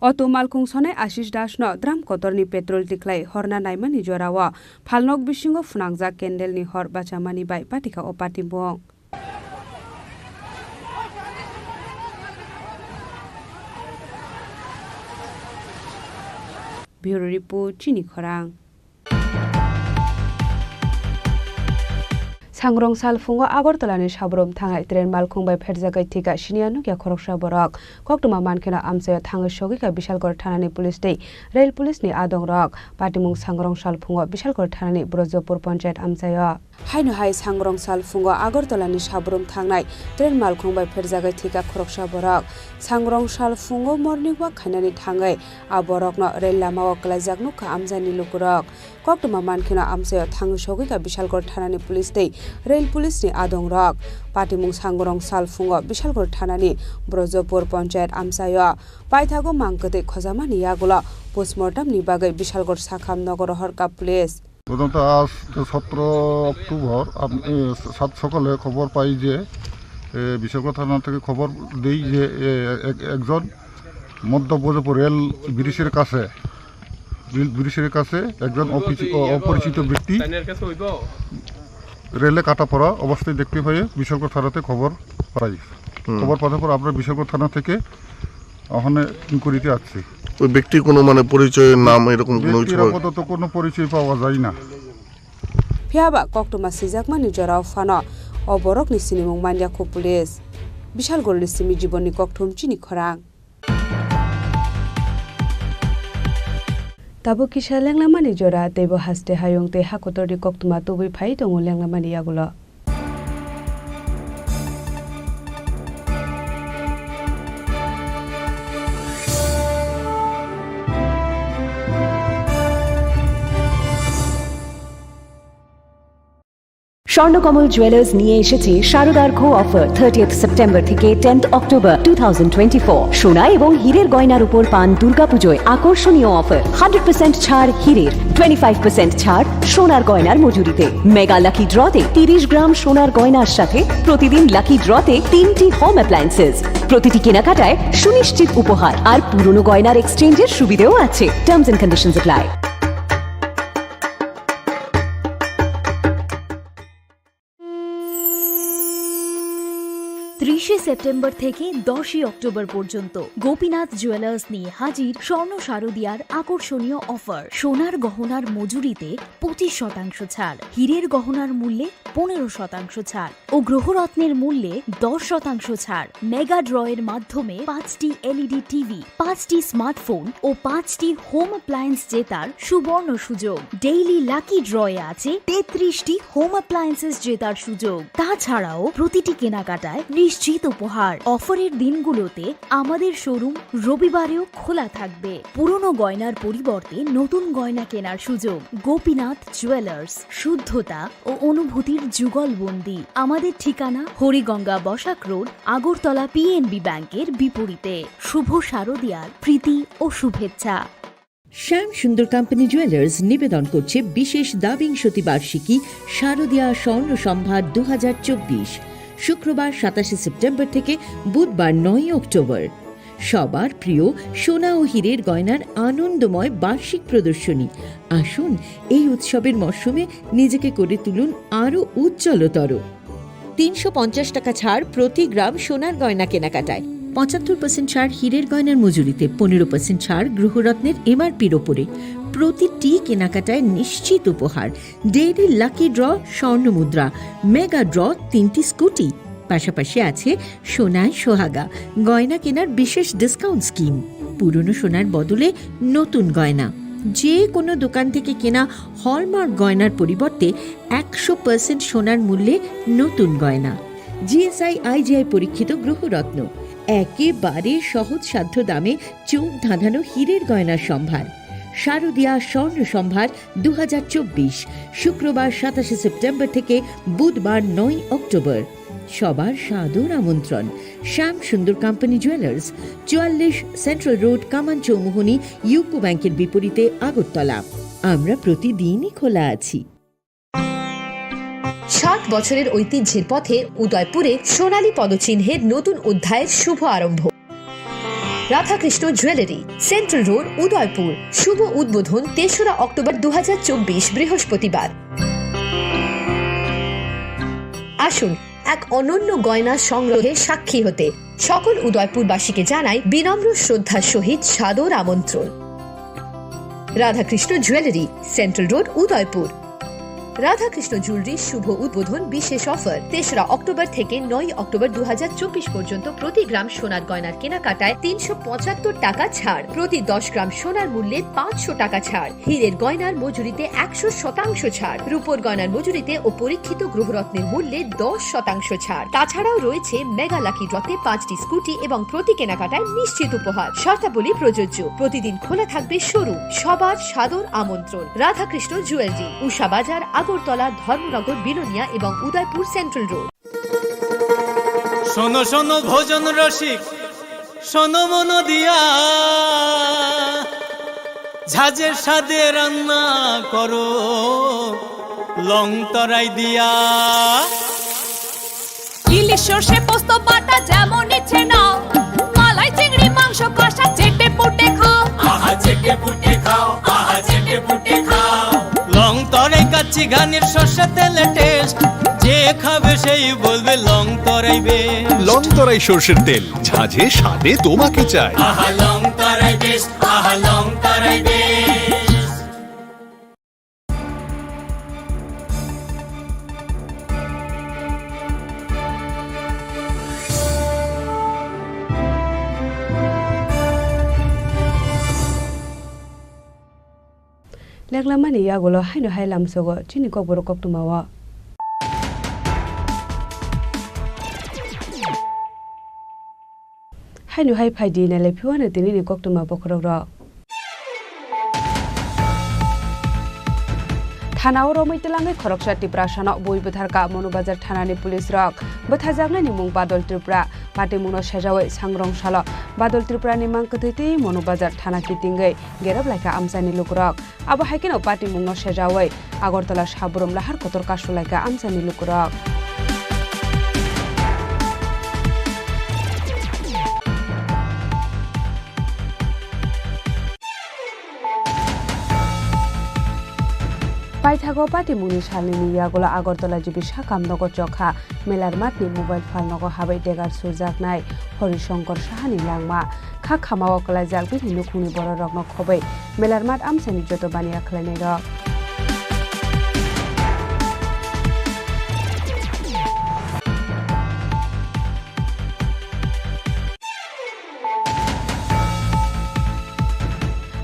Auto malkhung sonai Ashish Das no drum kotorni petrol tikhlai horna naimani jorao phalnok bisingo phwnangjak candle ni hor bachamani bai patikha o patimung. Bureau Report, Chini Khorang. Sangrong sal phungo Agartala ni Sabrum thangnai train malkhung bai pherjagwi thika siniya nukya khoroksa borok. Koktwma mankheno amchaio thangwi sogwikha Bishalgarh thanani police tei rail police ni adongrok. Patimung Sangrong sal phungo Bishalgarh thanani Brojopur panchayat amchaio. Haino hai Sangrong sal phungo Agartala ni Sabrum thangnai train malkhung bai pherjagwi thika khoroksa borok. Sangrong sal phungo morning walk khainani thangwi a borokno rail lamao kwlaijak nukha amchaini lukurok. Koktwma mankheno amchaio thangwi sogwikha Bishalgarh thanani police tei rail police ni adongrok. Patimung Sangrong sal phungo Bishalgarh thanani Brojopur panchayat amchaio paithago mang kwtwi khojamani yagulo postmortem ni bagwi Bishalgarh sakham nogo rohorkha police. প্রথমত আজ সতেরো October up-, এ, সাত সকালে খবর পাই যে, এ, বিশালগড় থানা থেকে খবর দেই যে, এ, এক-, একজন মধ্য ব্রজপুর রেল ব্রিজের কাছে, রেল ব্রিজের কাছে একজন অপরিচি-, অ-, অপরিচিত ব্যক্তি রেলে কাটা পড়া অবস্থায় দেখতে পেয়ে বিশালগড় থানাতে খবর পাই। হুম। খবর পাওয়ার পর আমরা বিশালগড় থানা থেকে ওখানে ইনকোয়ারিতে আসছি। ওই ব্যক্তির কোনো মানে পরিচয়, নাম এরকম কোনো ব্যক্তির কিছু? আপাতত কোনো পরিচয় পাওয়া যায় না। Phiya ba koktwma swijakmani jorao phano o borokni sinimung manya khu police. Bishalgarhni simi Jibonni Kokthum, Chini Khorang. Tabuk kisa lenglamani jora, teibo haste hayung tei hakotorni koktwma tubui phai tongo lenglamani yagulo. Swarnakamal jewellers নিয়ে এসেছে শারদার্ঘ offer. Thirtieth September থেকে tenth October two thousand twenty four. সোনা এবং হীরের গয়নার উপর পান দুর্গাপুজোয় আকর্ষণীয় অফার। হান্ড্রেড পার্সেন্ট ছাড় হীরের, টোয়েন্টি ফাইভ পার্সেন্ট ছাড় সোনার গয়নার মজুরিতে। মেগা লাকি ড্রতে তিরিশ গ্রাম সোনার গয়নার সাথে প্রতিদিন লাকি ড্রতে তিনটি হোম অ্যাপ্লায়েন্সেস। প্রতিটি কেনাকাটায় সুনিশ্চিত উপহার আর পুরনো গয়নার এক্সচেঞ্জের সুবিধেও আছে। Terms and conditions apply. ত্রিশে সেপ্টেম্বর থেকে দশই অক্টোবর পর্যন্ত গোপীনাথ জুয়েলার্স নিয়ে হাজির স্বর্ণ শারদিয়ার আকর্ষণীয় অফার। সোনার গহনার মজুরিতে পঁচিশ শতাংশ ছাড়, হীরের গহনার মূল্যে পনেরো শতাংশ ছাড় ও গ্রহরত্নের মূল্যে দশ শতাংশ ছাড়। মেগা ড্রয়ের মাধ্যমে পাঁচটি এলইডি টিভি, পাঁচটি স্মার্টফোন ও পাঁচটি হোম অ্যাপ্লায়েন্স জেতার সুবর্ণ সুযোগ। ডেইলি লাকি ড্রয়ে আছে তেত্রিশটি হোম অ্যাপ্লায়েন্সেস জেতার সুযোগ। তাছাড়াও প্রতিটি কেনাকাটায় নিশ্চিত উপহার। অফারের দিনগুলোতে আমাদের শোরুম রবিবারেও খোলা থাকবে। পুরনো গয়নার পরিবর্তে নতুন গয়না কেনার সুযোগ। গোপীনাথ জুয়েলার্স, শুদ্ধতা ও অনুভূতির যুগলবন্দি। আমাদের ঠিকানা হরিগঙ্গা বসাক রোড, আগরতলা পিএনবি ব্যাংকের বিপরীতে। শুভ শারদিয়ার প্রীতি ও শুভেচ্ছা। শ্যাম সুন্দর কোম্পানি জুয়েলার্স নিবেদন করছে বিশেষ দ্বাবিংশতি বার্ষিকী শারদীয়া স্বর্ণ সম্ভার দু হাজার চব্বিশ। শুক্রবার সাতাশে সেপ্টেম্বর থেকে বুধবার নয় অক্টোবর। সবার প্রিয় সোনা ও হীরের গয়নার আনন্দময় বার্ষিক প্রদর্শনী। আসুন, এই উৎসবের মরশুমে নিজেকে করে তুলুন আরও উজ্জ্বলতর। তিনশো পঞ্চাশ টাকা ছাড় প্রতি গ্রাম সোনার গয়না কেনাকাটায়। পঁচাত্তর পার্সেন্ট ছাড় হীরের গয়নার মজুরিতে, পনেরো পার্সেন্ট ছাড় গৃহরত্নের এমআরপির ওপরে। প্রতিটি কেনাকাটায় নিশ্চিত উপহার, ডেইলি লাকি ড্র, স্বর্ণ মুদ্রা, মেগা ড্র, তিনটি স্কুটি। পাশাপাশি আছে সোনায় সোহাগা গয়না কেনার বিশেষ ডিসকাউন্ট স্কিম। পুরনো সোনার বদলে নতুন গয়না। যে কোনো দোকান থেকে কেনা হলমার্ক গয়নার পরিবর্তে একশো পার্সেন্ট সোনার মূল্যে নতুন গয়না। জিএসআই আইজিআই পরীক্ষিত গ্রহরত্ন, একেবারে সহজসাধ্য দামে চোখ ধাঁধানো হীরের গয়নার সম্ভার। শারদিয়া স্বর্ণ সম্ভার দু হাজার চব্বিশ, শুক্রবার সাতাশে সেপ্টেম্বর থেকে বুধবার নয় অক্টোবর। সবার সাদর আমন্ত্রণ। শ্যাম সুন্দর কোম্পানি জুয়েলার্স, চুয়াল্লিশ সেন্ট্রাল রোড, কামান চৌমুহনী, ইউকো ব্যাংকের বিপরীতে, আগরতলা। আমরা প্রতিদিনই খোলা আছি। ষাট বছরের ঐতিহ্যের পথে উদয়পুরে সোনালী পদচিহ্নের নতুন অধ্যায়ের শুভ আরম্ভ। Radhakrishna jewellery, central road, Udaipur. শুভ উদ্বোধন তেসরা অক্টোবর দু হাজার চব্বিশ, বৃহস্পতিবার। আসুন, এক অনন্য গয়না সংগ্রহের সাক্ষী হতে সকল উদয়পুরবাসীকে জানাই বিনম্র শ্রদ্ধার সহিত সাদর আমন্ত্রণ। Radhakrishna jewellery, central road, Udaipur. Radhakrishna জুয়েলারির শুভ উদ্বোধন বিশেষ অফার, তেসরা অক্টোবর থেকে নয় অক্টোবর দু হাজার চব্বিশ পর্যন্ত প্রতি গ্রাম সোনার গয়নার কেনাকাটায় তিনশো পঁচাত্তর টাকা ছাড়, প্রতি দশ গ্রাম সোনার মূল্যে পাঁচশো টাকা ছাড়, হীরের গয়নার মজুরিতে একশো শতাংশ ছাড়, রূপোর গয়নার মজুরিতে ও পরীক্ষিত গ্রহরত্নের মূল্যে দশ শতাংশ ছাড়। তাছাড়াও রয়েছে মেগা লাকি ড্রতে পাঁচটি স্কুটি এবং প্রতি কেনাকাটায় নিশ্চিত উপহার। শর্তাবলী প্রযোজ্য। প্রতিদিন খোলা থাকবে শোরুম। সবার সাদর আমন্ত্রণ। রাধাকৃষ্ণ জুয়েলারি, উষা বাজার, আগরতলা, ধর্মনগর, বিলোনিয়া এবং উদয়পুর সেন্ট্রাল রোড। শোনো শোনো ভোজন রসিক, শোনো মন দিয়া, ঝাঁঝের স্বাদে রান্না করো লং তরাই দিয়া। ইলিশ সর্ষে পোস্ত বাটা যেমন ইচ্ছে নাও, মালাই চিংড়ি মাংস কষা চেটে পুটে খাও। আহা চেটে পুটে খাও, আহা চেটে পুটে খাও। লং তরাই কাচ্চি ঘানির সর্ষে তেলে টেস্ট, যে খাবে সেই বলবে লং তরাই বেস্ট। লং তরাই সর্ষের তেল, ঝাঁঝে স্বাদে তোমাকে চাই। আহা লং তরাই বেস্ট, আহা লং তরাই best. Leklamani yagulo haino hai lamsogo chini kokborok koktwmao. Haino hai phaidi nailai phiwano tinini koktwma bokhorokrok. Thanao romwi twlangwi khoroksa Tiprasano bui bwtharkha Monobazar thanani police rok. Bwtharjaknaini mung Badol Tripura. Patimungno sejawi sangrong salo Badol Tripurani mang kwthwi twi Monobazar thana kitingwi gerop laikha amchaini lukurok. Abo hai kheno patimungno sejawi Agartala Saburum lahar kotor kasulaikha amchaini lukurok. Paithago patimungni salnini yagulo Agartala G B sakam nogo chokha Melar Mathni mobile phal nogo habai degar surjaknai Horishankar Sahani langma. Kha khamao kwlaijak bini nukhungni bororokno khobwi Melar Math amchaini joto baniya khlainairok.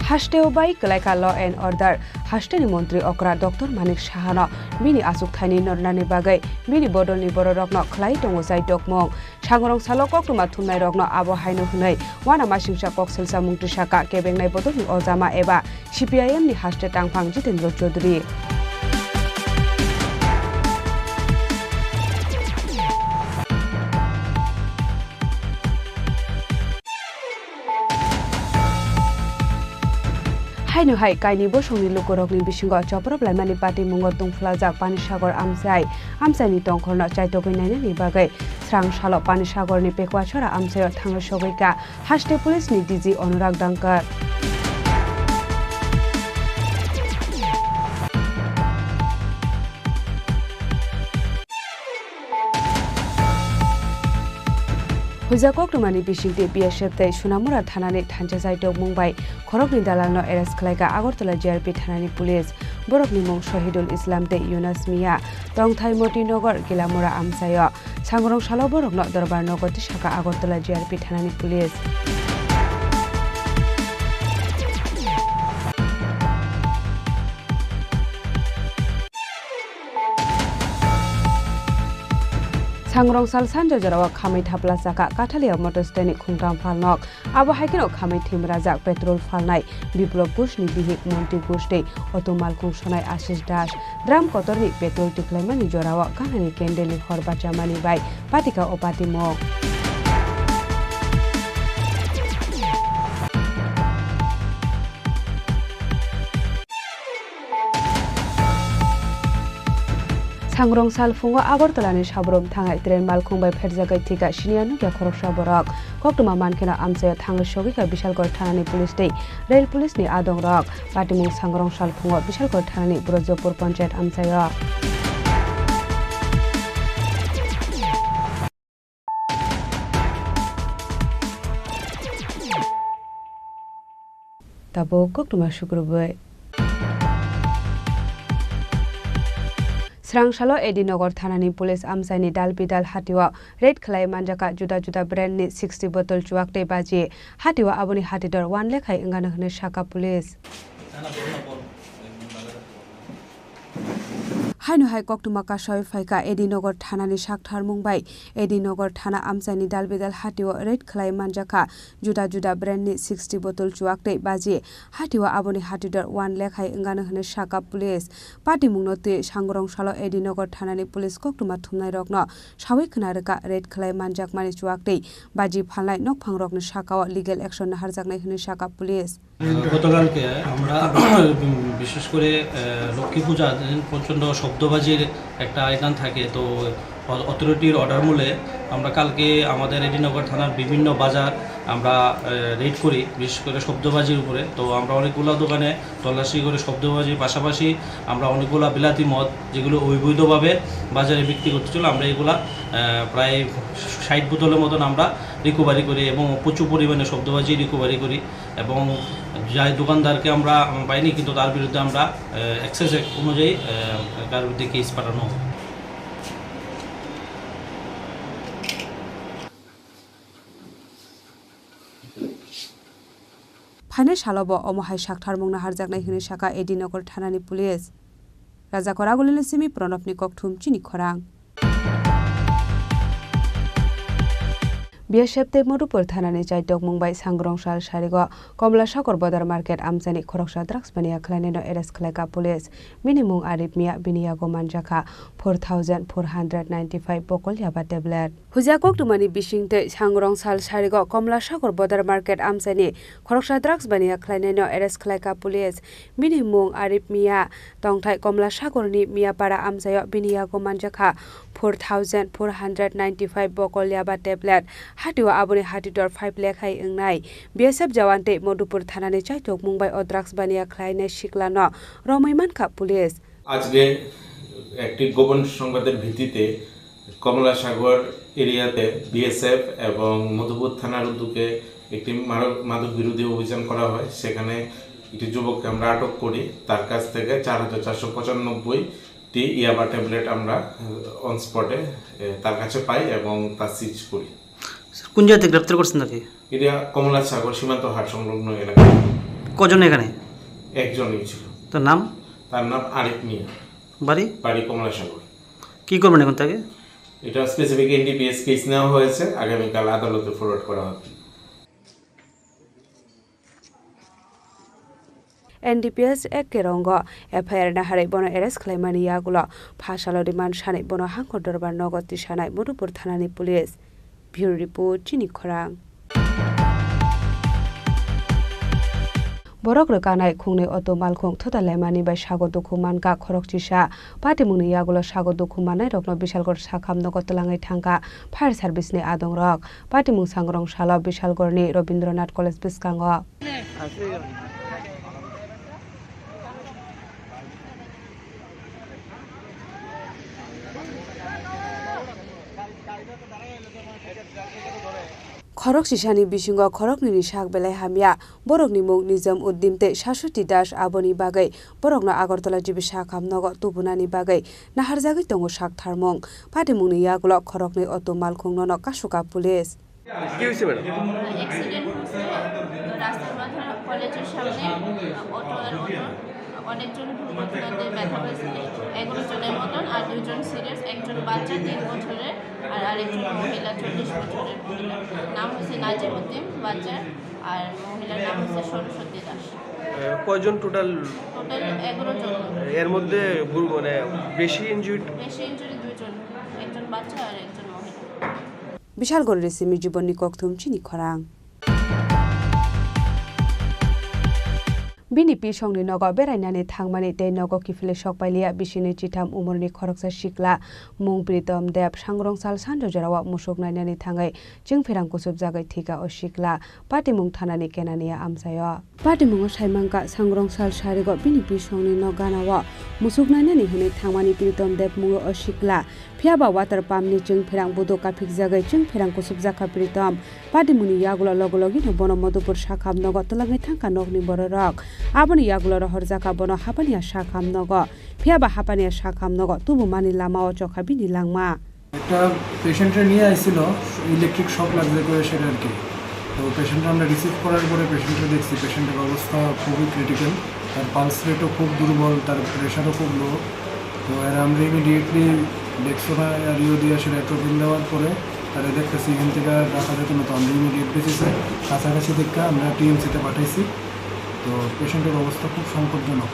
Hasteo bai kwlaikha law and order. Hasteni montri okra Doctor Manik Sahano bini achukthani nornani bagwi bini bodolni bororokno khlai tongo chai tokmung. Sangrong salo koktwma thumnairokno abo haino hwnwi uanamasingcha kok selsa mungtwi sakha kebengnai bodolni ojama eba C P I M ni haste tangphang Jitendra Chaudhary. Haino hai kaini bosongni lukurokni bisingo choprop laimani patimungo tungphulajak Panisagar amchai. Amchaini tongkhorno chaitogwi nainani bagwi srang salo Panisagarni Pekhuachara amchaio thangwi sogwi kha haste police ni D G Anurag Dangkar. Huijak koktwmani bisingtwi B S F tei Sonamura thanani thansa chaitok mung bai khoroknwi dalalno arrest khlaikha Agartala G R P thanani police. Borokni mung Shahidul Islam tei Yunus Mia, tongthai Motinagar Gilamura amchaio. Sangrong salo borokno Dorbar nogo tisakha Agartala G R P thanani police. Sangrong sal sanja jorao khamwi thapla chakha Kathalia Motors tei ni khungtam phalnok. Abo hai kheno khamwi thwimrajak petrol phalnai Biplop Ghosh ni bihik Monti Ghosh tei auto malkhung sonai Ashish Das. Drum kotorni petrol tikhlaimani jorao ganani candle ni hor bachamani bai patika o patimung. Sangrong sal phungo Agartala ni Sabrum thangai train malkhung bai pherjagwi thwikha siniya nukya khoroksa borok. Koktwma mankheno amchaio thangwi sogwikha Bishalgarh thanani police tei rail police ni adongrok. Patimung Sangrong sal phungo Bishalgarh thanani Brojopur panchayat amchaio. Tabuk koktwma sukrubwi. Srang salo A D Nagar thanani police amchaini dal bidal hatio raid khlai manjakha juda juda brand ni sixty bottle chuak tei baji. Hatio aboni hatidor one lakh hai wngano hwnwi sakha police. Haino hai koktwma kasawi phaikha A D Nagar thanani saktharmung bai A D Nagar thana amchaini dalbidal hatio raid khlai manjakha juda juda brand ni sixty bottle chuak tei baji. Hatio aboni hatidor one lakh hai wngano hwnwi sakha police. Patimungno twi Sangrong salo A D Nagar thanani police koktwma thumnairokno sawi khna rwkha raid khlai manjakmani chuak tei baji phalnai nokphangrokni sakao legal action naharjaknai hwnwi sakha police. গতকালকে আমরা বিশেষ করে, আহ, লক্ষ্মী পূজার দিন প্রচণ্ড শব্দবাজির একটা আয়োজন থাকে। তো অ-, অথরিটির অর্ডার মূলে আমরা কালকে আমাদের এ ডি নগর থানার বিভিন্ন বাজার আমরা, আহ, রেড করি, বিশেষ করে শব্দবাজির উপরে। তো আমরা অনেকগুলো দোকানে তল্লাশি করে শব্দবাজির পাশাপাশি আমরা অনেকগুলো বিলাতি মদ, যেগুলো অবৈধভাবে বাজারে বিক্রি করতেছিল, আমরা এগুলা, আহ, প্রায় ষাট বোতলের মতন আমরা রিকভারি করি এবং প্রচুর পরিমাণে শব্দবাজি রিকভারি করি। এবং যাই দোকানদারকে আমরা, আমরা পাইনি, কিন্তু তার বিরুদ্ধে আমরা, আহ, এক্সাইজ অ্যাক্ট অনুযায়ী, আহ, তার বিরুদ্ধে কেস পাঠানো হবে। Phainai salo bo omo hai saktharmung naharjaknai hwnwi sakha A D Nagar thanani police. Rajakor Agulini simi Pranabni kokthum chini khorang. B S F tei Madhupur thanani chaitokmung bai Sangrong sal sarigo Komla Sagor Bodar Market amchaini khoroksa drugs mania khlainaino arrest khlaikha police. Bini mung Arif Mia, bini yago manjakha four thousand four hundred ninety-five bokol yaba tablet. Huja koktwmani bisingtwi Sangrong sal sarigo Komla Sagor Bodar Market amchaini khoroksa drugs mania khlainaino arrest khlaikha police. Bini mung Arif Mia, tongthai Komla Sagorni Miapara amchaio bini yago manjakha four thousand four hundred ninety-five bokol yaba tablet, hatio aboni hatidor five lakh hai wngnai. B S F jawan tei Madhupur thanani chaitokmung bai o drugs baniya khlainai siklano romwi mankha police. আজকে একটি গোপন সংবাদের ভিত্তিতে কমলাসাগর এরিয়াতে বিএসএফ এবং মধুপুর থানার উদ্যোগে একটি মাদক, মাদক বিরোধী অভিযান করা হয়। সেখানে একটি যুবককে আমরা আটক করি। তার কাছ থেকে চার হাজার চারশো পঁচানব্বইটি ইয়াবা ট্যাবলেট আমরা, আহ, অন স্পটে, আহ, তার কাছে পাই এবং তা সিজ করি। স্যার, কোন জায়গা থেকে গ্রেপ্তার করছেন তাকে? এটা কমলাসাগর সীমান্ত হাট সংলগ্ন এলাকা। কজন এখানে? একজনই ছিল। তার নাম? তার নাম আরিফ মিয়া। বাড়ি? বাড়ি কমলাসাগর। কি করবেন এখন তাকে? এটা স্পেসিফিক এনডিপিএস কেস নেওয়া হয়েছে, আগামীকাল আদালতে ফরওয়ার্ড করা হবে। N D P S Act kerongo F I R naharwi bono arrest khlaimani yagulo phasalo remand sanai bono Hangkor Dorbar nogo tisanai Madhupur thanani police. Bureau report, chini khorang. Borok rwkanai khungnwi auto malkhung thuta laimani bai sago dukhu mankha khorokchisa. Patimungni yagulo sago dukhu mannairokno Bishalgarh sakham nogo twlangwi thangkha fire service ni adongrok. Patimung sangrong salo Bishalgarhni Rabindranath College bwskango. Khorok sisani bisingo khoroknwini sak belai hamya. Borokni mung Nijam Uddin tei Sasuti Das, aboni bagwi borokno Agartala G B sakham nogo tubunani bagwi naharjagwi tongo sak tharmung. Patimungni yagulo khoroknwi auto malkhung nono kasuka police. কি হয়েছে madam? Accident হয়েছে তো রাস্তার মাথায় কলেজের সামনে, আহ, অটো আর অটো অনেকজন দুর্ঘটনাতে ব্যথা পাইছে। এগারো জনের মতন, আর দুইজন সিরিয়াস, একজন বাচ্চা তিন বছরের আর আরেকজন মহিলা চল্লিশ বছরের মহিলা। নাম হচ্ছে নাজিম উদ্দিন বাচ্চার, আর মহিলার নাম হচ্ছে সরস্বতী দাস। এ, কয়জন টোটাল? টোটাল এগারো জন। এর মধ্যে গুরু-, মানে, বেশি ইনজুরিড? বেশি ইনজুরি দুইজন, একজন বাচ্চা আর একজন মহিলা। Bishalgarhni simi Jibonni Kokthum chini khorang. Bini pisongni nogo berainani thangmani tei nogo kiphilwi sokpailiya bisini chitham umorni khoroksa sikla mung Pritom Deb sangrongsal sanjo jorao musuk nainani thangwi chwngphirang kusubjagwi thwikha o sikla. Patimung thanani kenaniya amchaio. Patimungo saimangkha sangrongsal sarigo bini pisongni nok ganao musuk nainani hwnwi thangmani Pritom Deb mungo o sikla. Phiyaba water pump ni chwngphirang buduk kaphikjagwi chwngphirang kusubjakha Pritom. Patimungni yagulo logi logino bono Madhupur sakham nogo twlangwi thangkha nokni bororok. Aboni yagulo rohorjakha bono Hapania sakham nogo. Phiyaba Hapania sakham nogo tubumani lamao chokha bini langma. একটা পেশেন্টরে নিয়ে আইছিল, electric shock লাগছে করে সেটা আর কি। তো পেশেন্টরা আমরা রিসিভ করার পরে পেশেন্টরা দেখছি পেশেন্টের অবস্থা খুবই ক্রিটিক্যাল, তার পালস রেটও খুব দুর্বল, তার প্রেশারও খুব লো। তো এরা আমরা ইমিডিয়েটলি ডেক্সোনা আর ইউ দিয়ে সেটা অ্যাট্রোপিন দেওয়ার পরে তারা দেখতেছি এখান থেকে আর রাখা যেত না, তো আমরা ইমিডিয়েট বেসিসে কাছাকাছি দেখে আমরা টিএমসিতে পাঠাইছি। তো পেশেন্টের অবস্থা খুব সংকটজনক।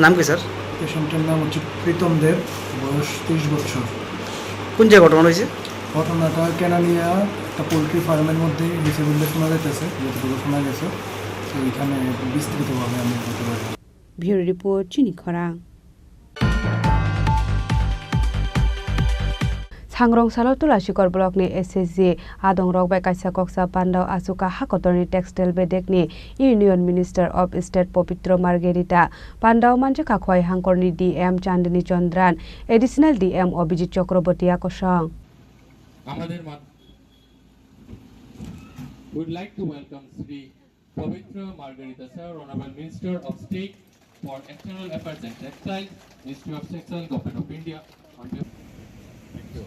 নাম কি স্যার? পেশেন্টের নাম হচ্ছে প্রীতম দেব, বয়স তেইশ বছর। কোন জায়গায় ঘটনা হয়েছে? ঘটনাটা কেনানিয়া একটা পোলট্রি ফার্মের মধ্যে হয়েছে বলে শোনা যাইতেছে, যতটুকু শোনা গেছে। তো এখানে বিস্তৃতভাবে আমি বলতে পারি না। Bureau Report, Chini Khorang. Sangrong salo Tulasikor block ni S H G adong rok bai kaisa koksa pandao achukha hakotor ni textile bedek ni Union Minister of State Pobitro Margherita, pandao manjakha Khowai hangkor ni D M Chandni Chandran, Additional D M Abhijit Chakraborty a kosong. আমাদের মা-, would like to welcome Shri Pavitra Margherita, sir, Honorable Minister of State for External Affairs and Textiles, Ministry of Textile, Government of India, on behalf. Thank you.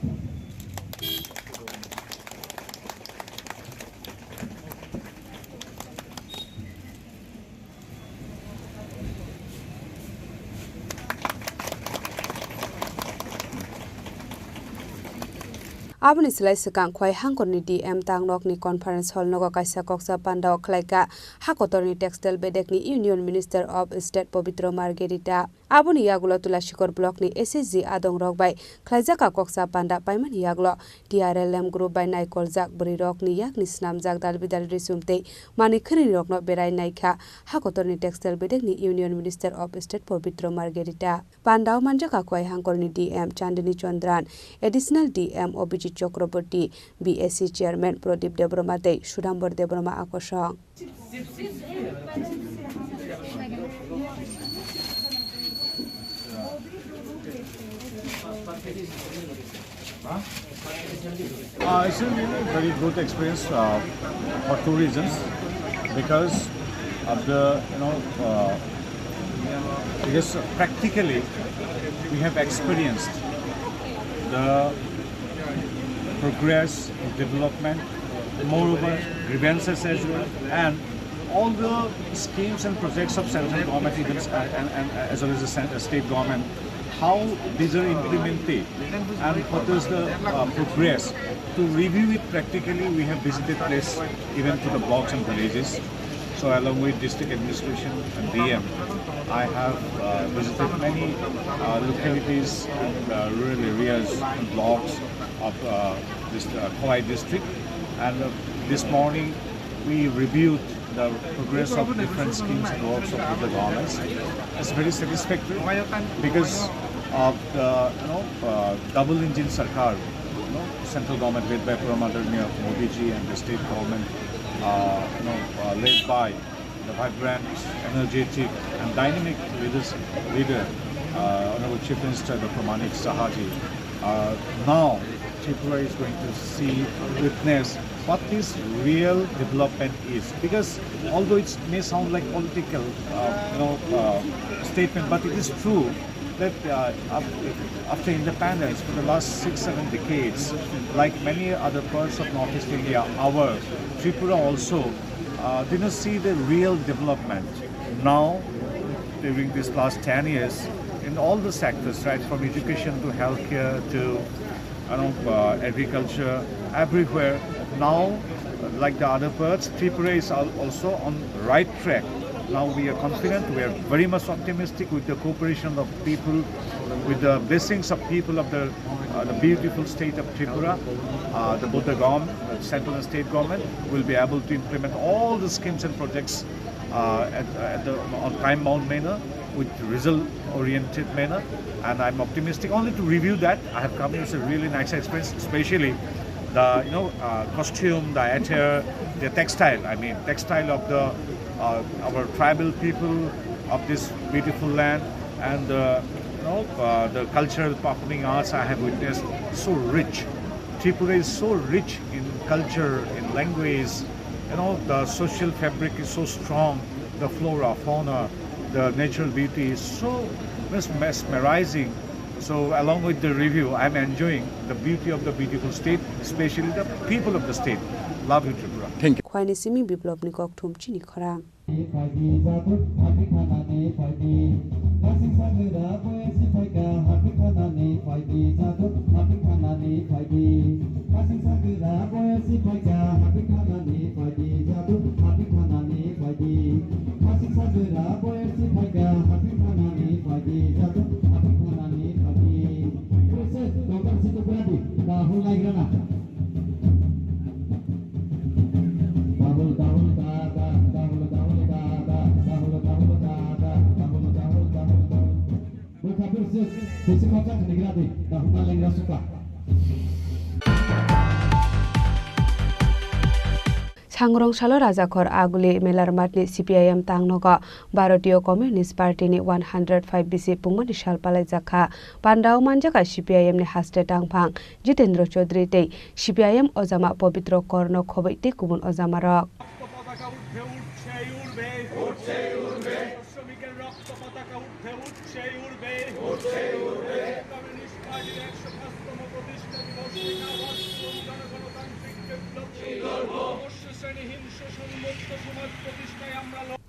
Aboni slai swkang Khowai hangkorni D M tangnokni conference hall nogo kaisa koksa pandao khlaikha hakotorni textile bedekni Union Minister of State Pabitra Margherita. Aboni yagulo Tulasikor blockni S H G adongrok bai khlaijakha koksa panda paimani yagulo T R L M group bai naikoljak bwrwirokni yakni snamjak dalbidal risum tei manwi khwrwirokno berai naikha hakotorni textile bedekni Union Minister of State Pabitra Margherita. Pandao manjakha Khowai hangkorni D M Chandni Chandran, Additional D M Abhijit Chakraborty, B S C Chairman Pradip Debbarma tei Sudambor Debbarma a kosong. Uh, it's a really very good experience, uh, for two reasons. Because of the, you know, uh, because practically we have experienced the progress, development, moreover grievances as well, and all the schemes and projects of central government, even, uh, and, and, uh, as well as the cen-, uh, state government, how these are implemented and what is the, uh, progress. To review it practically, we have visited place even to the blocks and villages. So along with district administration and D M, I have, uh, visited many, uh, localities and, uh, rural areas and blocks of, uh, this, uh, Khowai district. And, uh, this morning we reviewed The progress of different schemes and works of the governments is very satisfactory because of the, you know, uh, double engine sarkar, you know, central government led by Prime Minister Modi ji and the state government, uh, you know, uh, led by the vibrant, energetic and dynamic leaders, leader, uh, Honorable Chief Minister Doctor Manik Saha ji. Uh, now Tripura is going to see, witness what this real development is. Because although it may sound like political, uh, you know, uh, statement, but it is true that, uh, af-, after independence, for the last six, seven decades, like many other parts of Northeast India, our Tripura also, uh, did not see the real development. Now, during these last ten years, in all the sectors, right, from education to healthcare to, you know, uh, agriculture, everywhere. Now, like the other parts, Tripura is al-, also on right track. Now we are confident, we are very much optimistic with the cooperation of people, with the blessings of people of the, uh, the beautiful state of Tripura. Uh, the Buddha government, uh, central and state government will be able to implement all the schemes and projects, uh, at, at the, on time-bound manner with result-oriented manner. And I'm optimistic only to review that. I have come, it's a really nice experience, especially the, you know, uh, costume, the attire, the textile, I mean, textile of the, uh, our tribal people of this beautiful land, and the, you know, uh, the cultural performing arts I have witnessed, so rich. Tripura is so rich in culture, in language, you know, the social fabric is so strong, the flora, fauna, the natural beauty is so mes-, mesmerizing. So along with the review, I'm enjoying the beauty of the beautiful state, especially the people of the state. Love you, Tripura. Thank you. Khwaini simi Biplobni kokthum chini khorang. Sangrong salo Rajakhor Aguli Melar Matni C P I M tangnogo Bharatiya Communist Party ni one hundred five bisi pungmani sal palaijakha. Pandao manjakha C P I M ni haste tangphang Jitendra Chaudhary tei C P I M ojama Pobitro Korno Khoboi tei kubun ojamarok.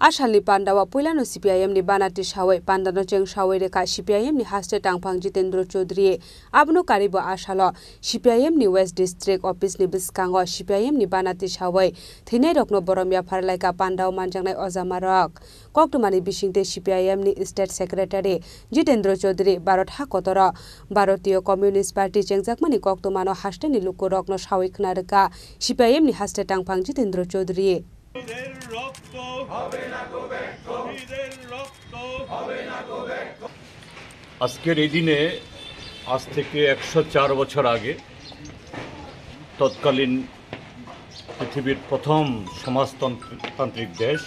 Asalni pandao puilano C P I M ni banati sawi pandano cheng sawi reka C P I M ni haste tangphang Jitendra Chaudhary. Abono karibo asalo C P I M ni West District Office ni bwskango C P I M ni banati sawi thwinairokno borom yaphar laika pandao manjaknai ojamarok. Koktwmani bisingtwi C P I M ni State Secretary Jitendra Chaudhary Bharat ha kotoro Bharatiya Communist Party chengjakmani koktwmano hasteni lukurokno sawi khna rwkha C P I M ni haste tangphang Jitendra Chaudhary. আজকের এই দিনে আজ থেকে একশো চার বছর আগে তৎকালীন পৃথিবীর প্রথম সমাজতান্ত্রিক দেশ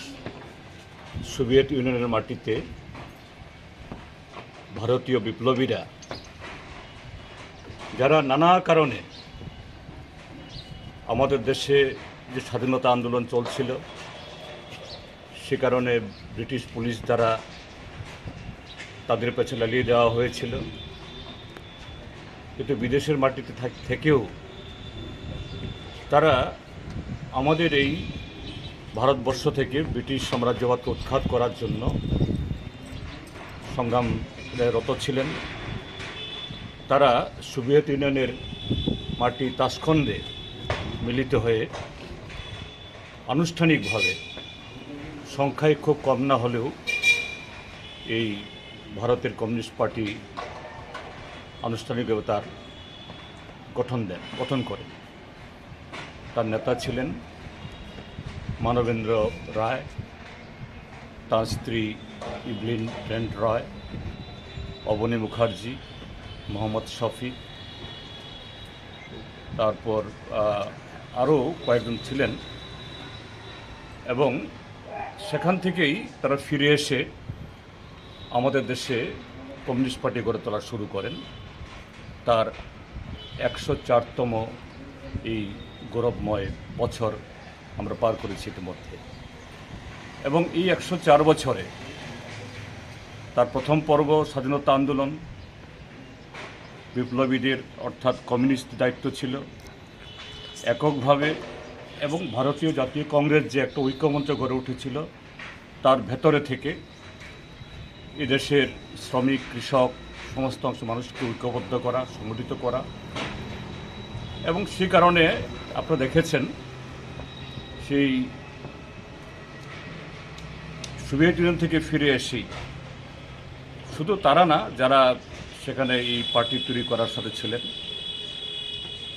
সোভিয়েত ইউনিয়নের মাটিতে ভারতীয় বিপ্লবীরা, যারা নানা কারণে আমাদের দেশে যে স্বাধীনতা আন্দোলন চলছিল, সে কারণে ব্রিটিশ পুলিশ দ্বারা তাদের পেছনে লেলিয়ে দেওয়া হয়েছিল। কিন্তু বিদেশের মাটিতে থাক-, থেকেও তারা আমাদের এই ভারতবর্ষ থেকে ব্রিটিশ সাম্রাজ্যবাদকে উৎখাত করার জন্য সংগ্রামে রত ছিলেন। তারা সোভিয়েত ইউনিয়নের মাটি তাশখণ্ডে মিলিত হয়ে আনুষ্ঠানিকভাবে, সংখ্যায় খুব কম না হলেও, এই ভারতের কমিউনিস্ট পার্টি আনুষ্ঠানিকভাবে তার গঠন দেন, গঠন করেন। তার নেতা ছিলেন মানবেন্দ্র রায়, তার স্ত্রী ইভলিন ট্রেন্ট রয়, অবনী মুখার্জি, মোহাম্মদ শফি, তারপর, আহ, আরও কয়েকজন ছিলেন। এবং সেখান থেকেই তারা ফিরে এসে আমাদের দেশে কমিউনিস্ট পার্টি গড়ে তোলা শুরু করেন। তার একশো চারতম এই গৌরবময় বছর আমরা পার করেছি ইতিমধ্যে। এবং এই একশো চার বছরে তার প্রথম পর্ব স্বাধীনতা আন্দোলন, বিপ্লবীদের অর্থাৎ কমিউনিস্ট দায়িত্ব ছিল। এককভাবে এবং ভারতীয় জাতীয় কংগ্রেস যে একটা ঐক্যমঞ্চ গড়ে উঠেছিল, তার ভেতরে থেকে এদেশের শ্রমিক, কৃষক, সমস্ত অংশ মানুষকে ঐক্যবদ্ধ করা, সংগঠিত করা। এবং সে কারণে আপনারা দেখেছেন, সেই সোভিয়েত ইউনিয়ন থেকে ফিরে এসেই শুধু তারা না, যারা সেখানে এই পার্টি তৈরি করার সাথে ছিলেন,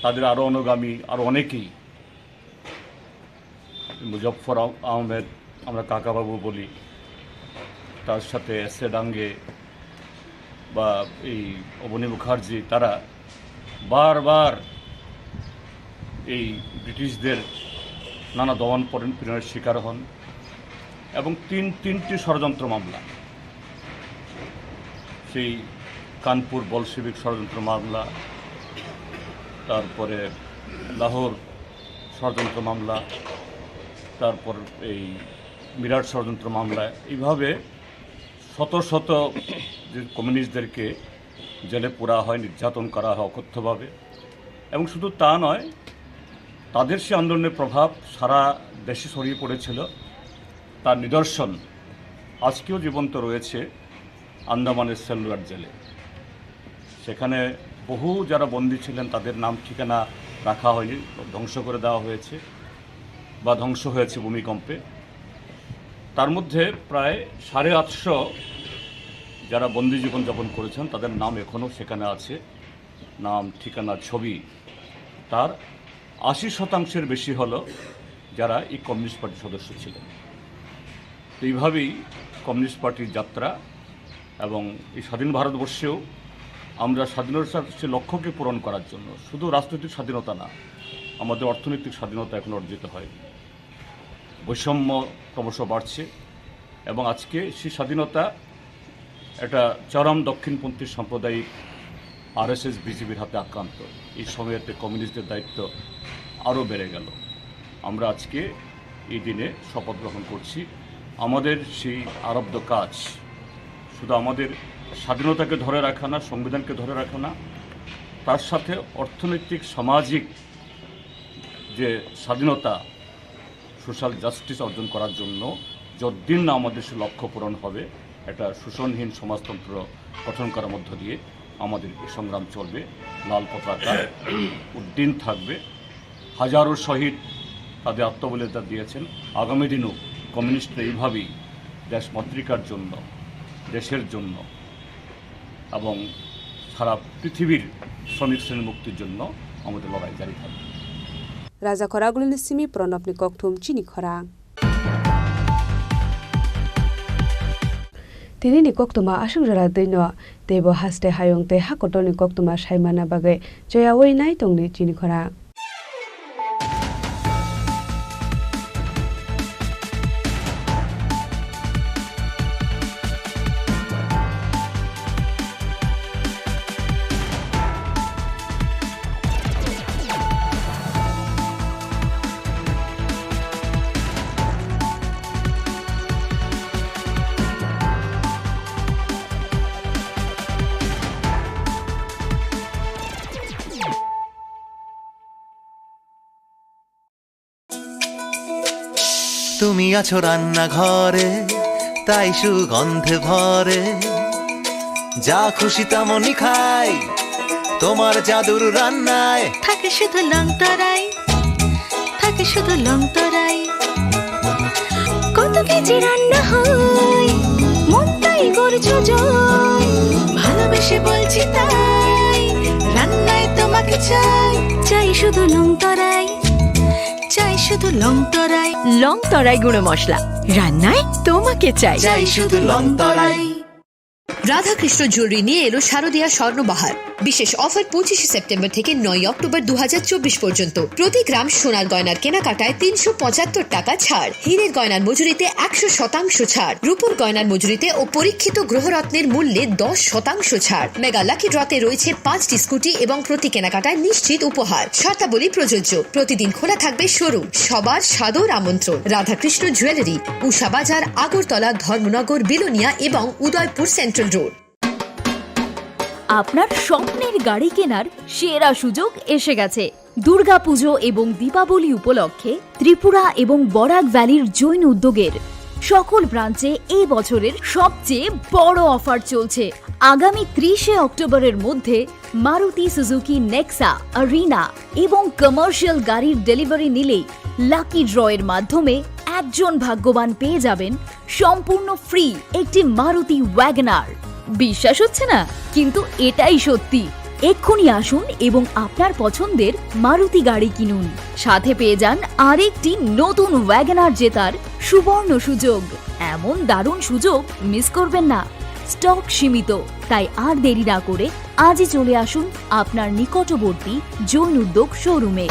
তাদের আরও অনুগামী আরও অনেকেই, মুজফফর আহ-, আহমেদ, আমরা কাকাবাবু বলি, তার সাথে এস এ ডাঙ্গে বা এই অবনী মুখার্জি, তারা বারবার এই ব্রিটিশদের নানা দমন পীড়ন-, পীড়নের শিকার হন এবং তিন, তিনটি ষড়যন্ত্র মামলা, সেই কানপুর বলশেভিক ষড়যন্ত্র মামলা, তারপরে লাহোর ষড়যন্ত্র মামলা, তারপর এই মিরাট ষড়যন্ত্র মামলা, এইভাবে শত শত যে কমিউনিস্টদেরকে জেলে পোড়া হয়, নির্যাতন করা হয় অকথ্যভাবে। এবং শুধু তা নয়, তাদের সে আন্দোলনের প্রভাব সারা দেশে ছড়িয়ে পড়েছিল। তার নিদর্শন আজকেও জীবন্ত রয়েছে আন্দামানের সেলুলার জেলে। সেখানে বহু যারা বন্দী ছিলেন, তাদের নাম ঠিকানা রাখা হয়নি, ধ্বংস করে দেওয়া হয়েছে বা ধ্বংস হয়েছে ভূমিকম্পে। তার মধ্যে প্রায় সাড়ে আটশো যারা বন্দী জীবন যাপন করেছেন, তাদের নাম এখনও সেখানে আছে, নাম, ঠিকানা, ছবি। তার আশি শতাংশের বেশি হলো যারা এই কমিউনিস্ট পার্টির সদস্য ছিলেন। তো এইভাবেই কমিউনিস্ট পার্টির যাত্রা। এবং এই স্বাধীন ভারতবর্ষেও আমরা স্বাধীনতার সে লক্ষ্যকে পূরণ করার জন্য শুধু রাজনৈতিক স্বাধীনতা না, আমাদের অর্থনৈতিক স্বাধীনতা এখন অর্জিত হয়নি। বৈষম্য ক্রমশ বাড়ছে এবং আজকে সেই স্বাধীনতা একটা চরম দক্ষিণপন্থী সাম্প্রদায়িক আরএসএস বিজেপির হাতে আক্রান্ত। এই সময়েতে কমিউনিস্টদের দায়িত্ব আরও বেড়ে গেল। আমরা আজকে এই দিনে শপথ গ্রহণ করছি। আমাদের সেই আরব্ধ কাজ শুধু আমাদের স্বাধীনতাকে ধরে রাখা না, সংবিধানকে ধরে রাখা না, তার সাথে অর্থনৈতিক, সামাজিক যে স্বাধীনতা, সোশ্যাল জাস্টিস অর্জন করার জন্য যতদিন না আমাদের সে লক্ষ্য পূরণ হবে, একটা শোষণহীন সমাজতন্ত্র গঠন করার মধ্য দিয়ে আমাদের এই সংগ্রাম চলবে। লাল পতাকা উড্ডীন থাকবে। হাজারো শহীদ তাদের আত্মবলিদান দিয়েছেন। আগামী দিনেও কমিউনিস্টরা এইভাবেই দেশমাতৃকার জন্য, দেশের জন্য এবং সারা পৃথিবীর শ্রমিক শ্রেণীর মুক্তির জন্য আমাদের লড়াই জারি থাকবে। Raja Khoragulini simi Pranabni kokthum chini khorang. Tinini koktwma aswk jora twino, teibo haste hayung tei hakotorni koktwma saimana bagwi choyaui nai tongdi chini khorang. তুমি আছো রান্নাঘরে, তাই সুগন্ধে ভরে। যা খুশি তেমনই খাই, তোমার জাদুর রান্নায়। থাকে শুধু লং তরাই, থাকে শুধু লং তরাই। কত কেজি রান্না হয়, মনটাই করছো জয়। ভালোবেসে বলছি তাই, রান্নায় তোমাকে চাই, চাই শুধু লং তরাই। চাই শুধু লং তরাই। লং তরাই গুঁড়ো মশলা, রান্নায় তোমাকে চাই। চাই শুধু লং তরাই। রাধাকৃষ্ণ জুয়েলারি নিয়ে এলো শারদীয়া স্বর্ণবাহার। বিশেষ অফার পঁচিশে সেপ্টেম্বর থেকে নয় অক্টোবর দু হাজার চব্বিশ পর্যন্ত। প্রতি গ্রাম সোনার গয়নার কেনাকাটায় তিনশো পঁচাত্তর টাকা ছাড়, হীরের গয়নার মজুরিতে একশো শতাংশ ছাড়, রূপোর গয়নার মজুরিতে ও পরীক্ষিত গ্রহরত্নের মূল্যে দশ শতাংশ ছাড়। মেগা লাকি ড্রতে রয়েছে পাঁচটি স্কুটি এবং প্রতি কেনাকাটায় নিশ্চিত উপহার। শর্তাবলী প্রযোজ্য। প্রতিদিন খোলা থাকবে শোরুম। সবার সাদর আমন্ত্রণ। রাধাকৃষ্ণ জুয়েলারি, উষা বাজার, আগরতলা, ধর্মনগর, বিলোনিয়া এবং উদয়পুর সেন্ট্রাল রোড। আপনার স্বপ্নের গাড়ি কেনার সেরা সুযোগ এসে গেছে। দুর্গাপুজো এবং দীপাবলি উপলক্ষে ত্রিপুরা এবং বরাক ভ্যালির জৈন উদ্যোগের সকল ব্রাঞ্চে এই বছরের সবচেয়ে বড় অফার চলছে। আগামী ত্রিশে অক্টোবরের মধ্যে মারুতি সুজুকি নেক্সা, আরিনা এবং কমার্শিয়াল গাড়ির ডেলিভারি নিলেই লাকি ড্রয়ের মাধ্যমে একজন ভাগ্যবান পেয়ে যাবেন সম্পূর্ণ ফ্রি একটি মারুতি ওয়াগনার। বিশ্বাস হচ্ছে না, কিন্তু এটাই সত্যি। এক্ষুনি আসুন এবং আপনার পছন্দের মারুতি গাড়ি কিনুন, সাথে পেয়ে যান আরেকটি নতুন ওয়াগনার জেতার সুবর্ণ সুযোগ। এমন দারুণ সুযোগ মিস করবেন না। স্টক সীমিত, তাই আর দেরি না করে আজই চলে আসুন আপনার নিকটবর্তী জৈন উদ্যোগ শোরুমে।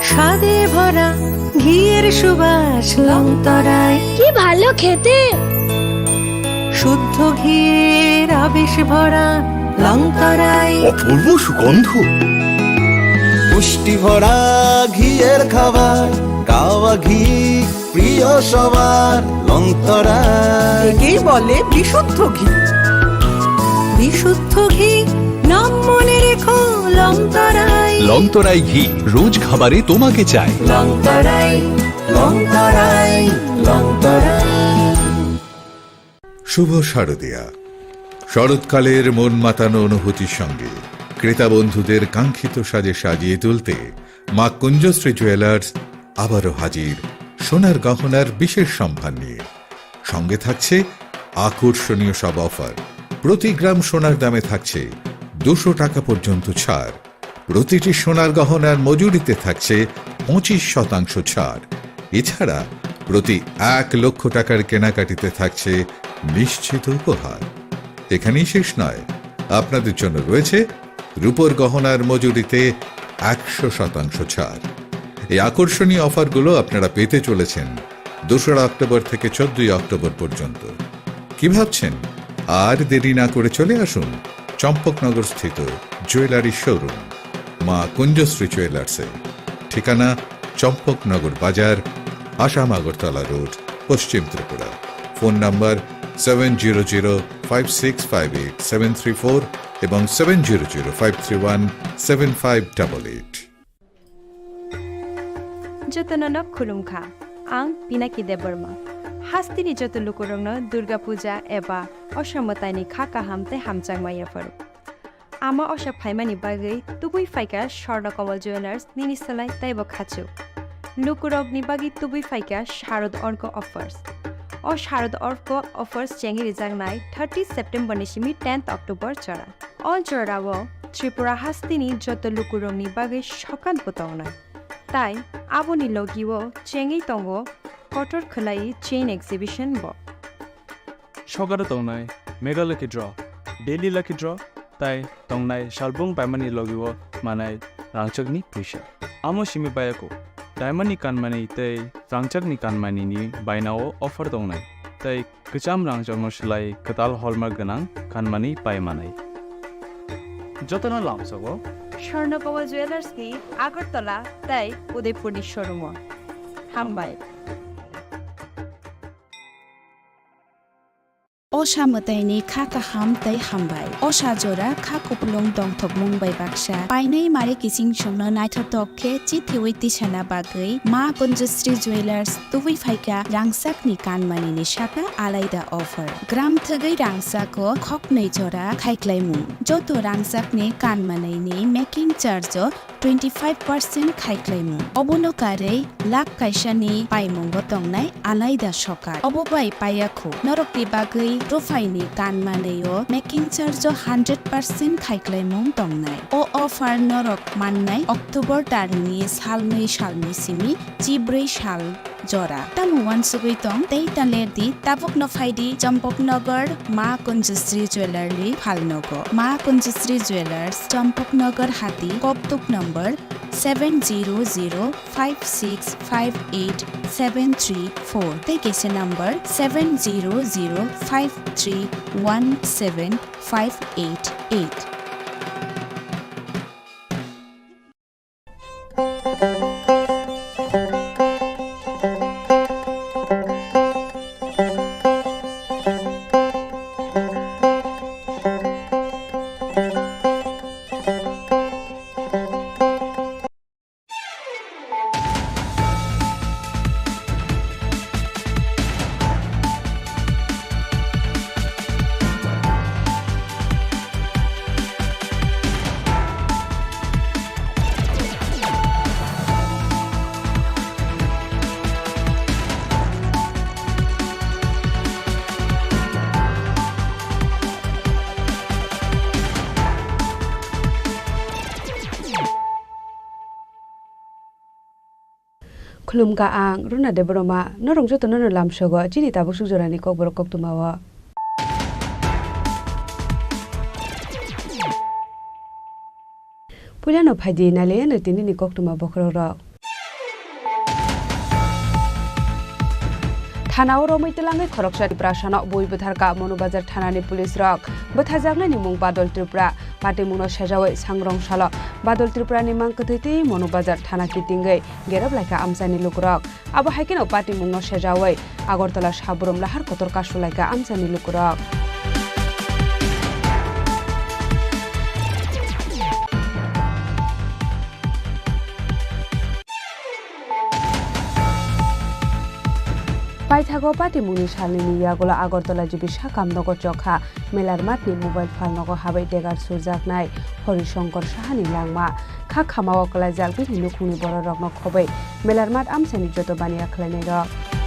স্বাদে ভরা ঘিয়ের সুবাস লং তরাই। কি ভালো খেতে! শুদ্ধ ঘিয়ের আবেশ ভরা লং তরাই। অপূর্ব সুগন্ধ। পুষ্টি ভরা ঘিয়ের খাবার, কাওয়া ঘি প্রিয় সবার লং তরাই। একেই বলে বিশুদ্ধ ঘি। বিশুদ্ধ ঘি, নাম মনে রেখো লং তরাই। লং তরাই ঘি, রোজ খাবারে তোমাকে চাই। লং তরাই, লং তরাই, লং তরাই। শুভ শারদিয়া। শরৎকালের মন মাতানো অনুভূতির সঙ্গে ক্রেতা বন্ধুদের কাঙ্ক্ষিত সাজে সাজিয়ে তুলতে মা কুঞ্জশ্রী জুয়েলার্স আবারও হাজির সোনার গহনার বিশেষ সম্ভার নিয়ে। সঙ্গে থাকছে আকর্ষণীয় সব অফার। প্রতি গ্রাম সোনার দামে থাকছে দুশো টাকা পর্যন্ত ছাড়। প্রতিটি সোনার গহনার মজুরিতে থাকছে পঁচিশ শতাংশ ছাড়। এছাড়া প্রতি এক লক্ষ টাকার কেনাকাটিতে থাকছে নিশ্চিত উপহার। এখানেই শেষ নয়, আপনাদের জন্য রয়েছে রূপোর গহনার মজুরিতে একশো শতাংশ ছাড়। এই আকর্ষণীয় অফারগুলো আপনারা পেতে চলেছেন দোসরা অক্টোবর থেকে চোদ্দই অক্টোবর পর্যন্ত। কি ভাবছেন? আর দেরি না করে চলে আসুন চম্পকনগর স্থিত জুয়েলারি শোরুম মা কুঞ্জশ্রী জুয়েলার্সে। ঠিকানা চম্পকনগর বাজার, আসাম আগরতলা রোড, পশ্চিম Tripura. Phone number seven zero zero five six five eight seven three four এবং seven zero zero five three one seven five double eight. Jotono no khulumkha, ang Pinaki Debbarma. Hasteni joto lukurokno Durga Puja eba Osha mwtaini kha kaham tei hamjakma yapharo. Ama Osha phaimani bagwi tubui phaikha Swarna Kamal Jewellers nini slai teibo khachuk. Lukurokni bagwi tubui phaikha Sharad Orko Offers. O Sharad Orko Offers chengwi rijaknai thirty September ni simi tenth October jora. O jorao Tripura hasteni joto lukurokni bagwi sokat bo tongnai. Tai aboni logio chengwi tongo kotor khwlai chain exhibition bo. Sokaro tongnai Mega Lucky Draw, Daily Lucky Draw, tai tongnai salbung paimani logio manai rangchakni puisa. Amo simi bayako, diamond ni kanmani tei rangchakni kanmani ni bainao offer tongnai, tei kwcham rangchakno slai kwtal hallmark gwnang kanmani pai manai. Jotono lamsogo Swarna Kamal Jewellers ni Agartala tei Udaipur ni showroom o. Hambai. Osha mwtaini kha kaham tei hambai. Osha jora kha kupulung dongthokmung bai baksa. Painai mare kiching chwngno naithothok khe chithiwi tisana bagwi Ma Kunjasri Jewellers tubui phaikha rangchakni kanmanini saka alaida offer. Gram thwgwi rangchako khoknwi jora khaiklaimung. Joto rangchakni kanmanini making charge o twenty five percent khaiklaimung. Obono karwi lakh kaisani paimungo tongnai alaida sokar. Obo bai paiya khu norokni bagwi Ruphaini kan manwi o making charge o hundred percent khaiklaimung tongnai. O offer norok mannai October tarni salnwi salni simi chibrwi sal jora. Tamo uansugwi tong tei ta lerdi, tabukno phaidi Champaknagar Ma Kunjasri Jewellery phalnogo. Ma Kunjasri Jewellers, Champaknagar Hati, Koktuk number seven zero zero five six five eight seven three four tei kaisa number seven zero zero five three one seven five eight eight. Khulumkha ang Runa Debbarma, norok jotono no lamsogo chini tabuk suk jorani kokborok koktwma o. Puilano phaidi nailaiano tinini koktwma bokhorok rok. Thana o romwi twlangwi khoroksa Tiprasano bui bwtharkha Monubazar thanani police rok. Bwtharjaknani mung Badol Tripura. Patimungno sejawi sangrong salo Badol Tripurani mang kwthwi tei Monubazar thana kitingwi gerop laikha amchaini lukurok. Abo hai kheno patimungno sejawi Agartala Sabrum lahar kotor kasulaikha amchaini lukurok. Paithago patimungni salnini yagulo Agartala G B sakam nogo chokha Melar matni mobile phal nogo habai degar surjaknai Hori Shankar Sahani langma. Kha khamao kwlaijak bini nukhungni bororokno khobwi Melar mat amchaini joto baniya khlainairok.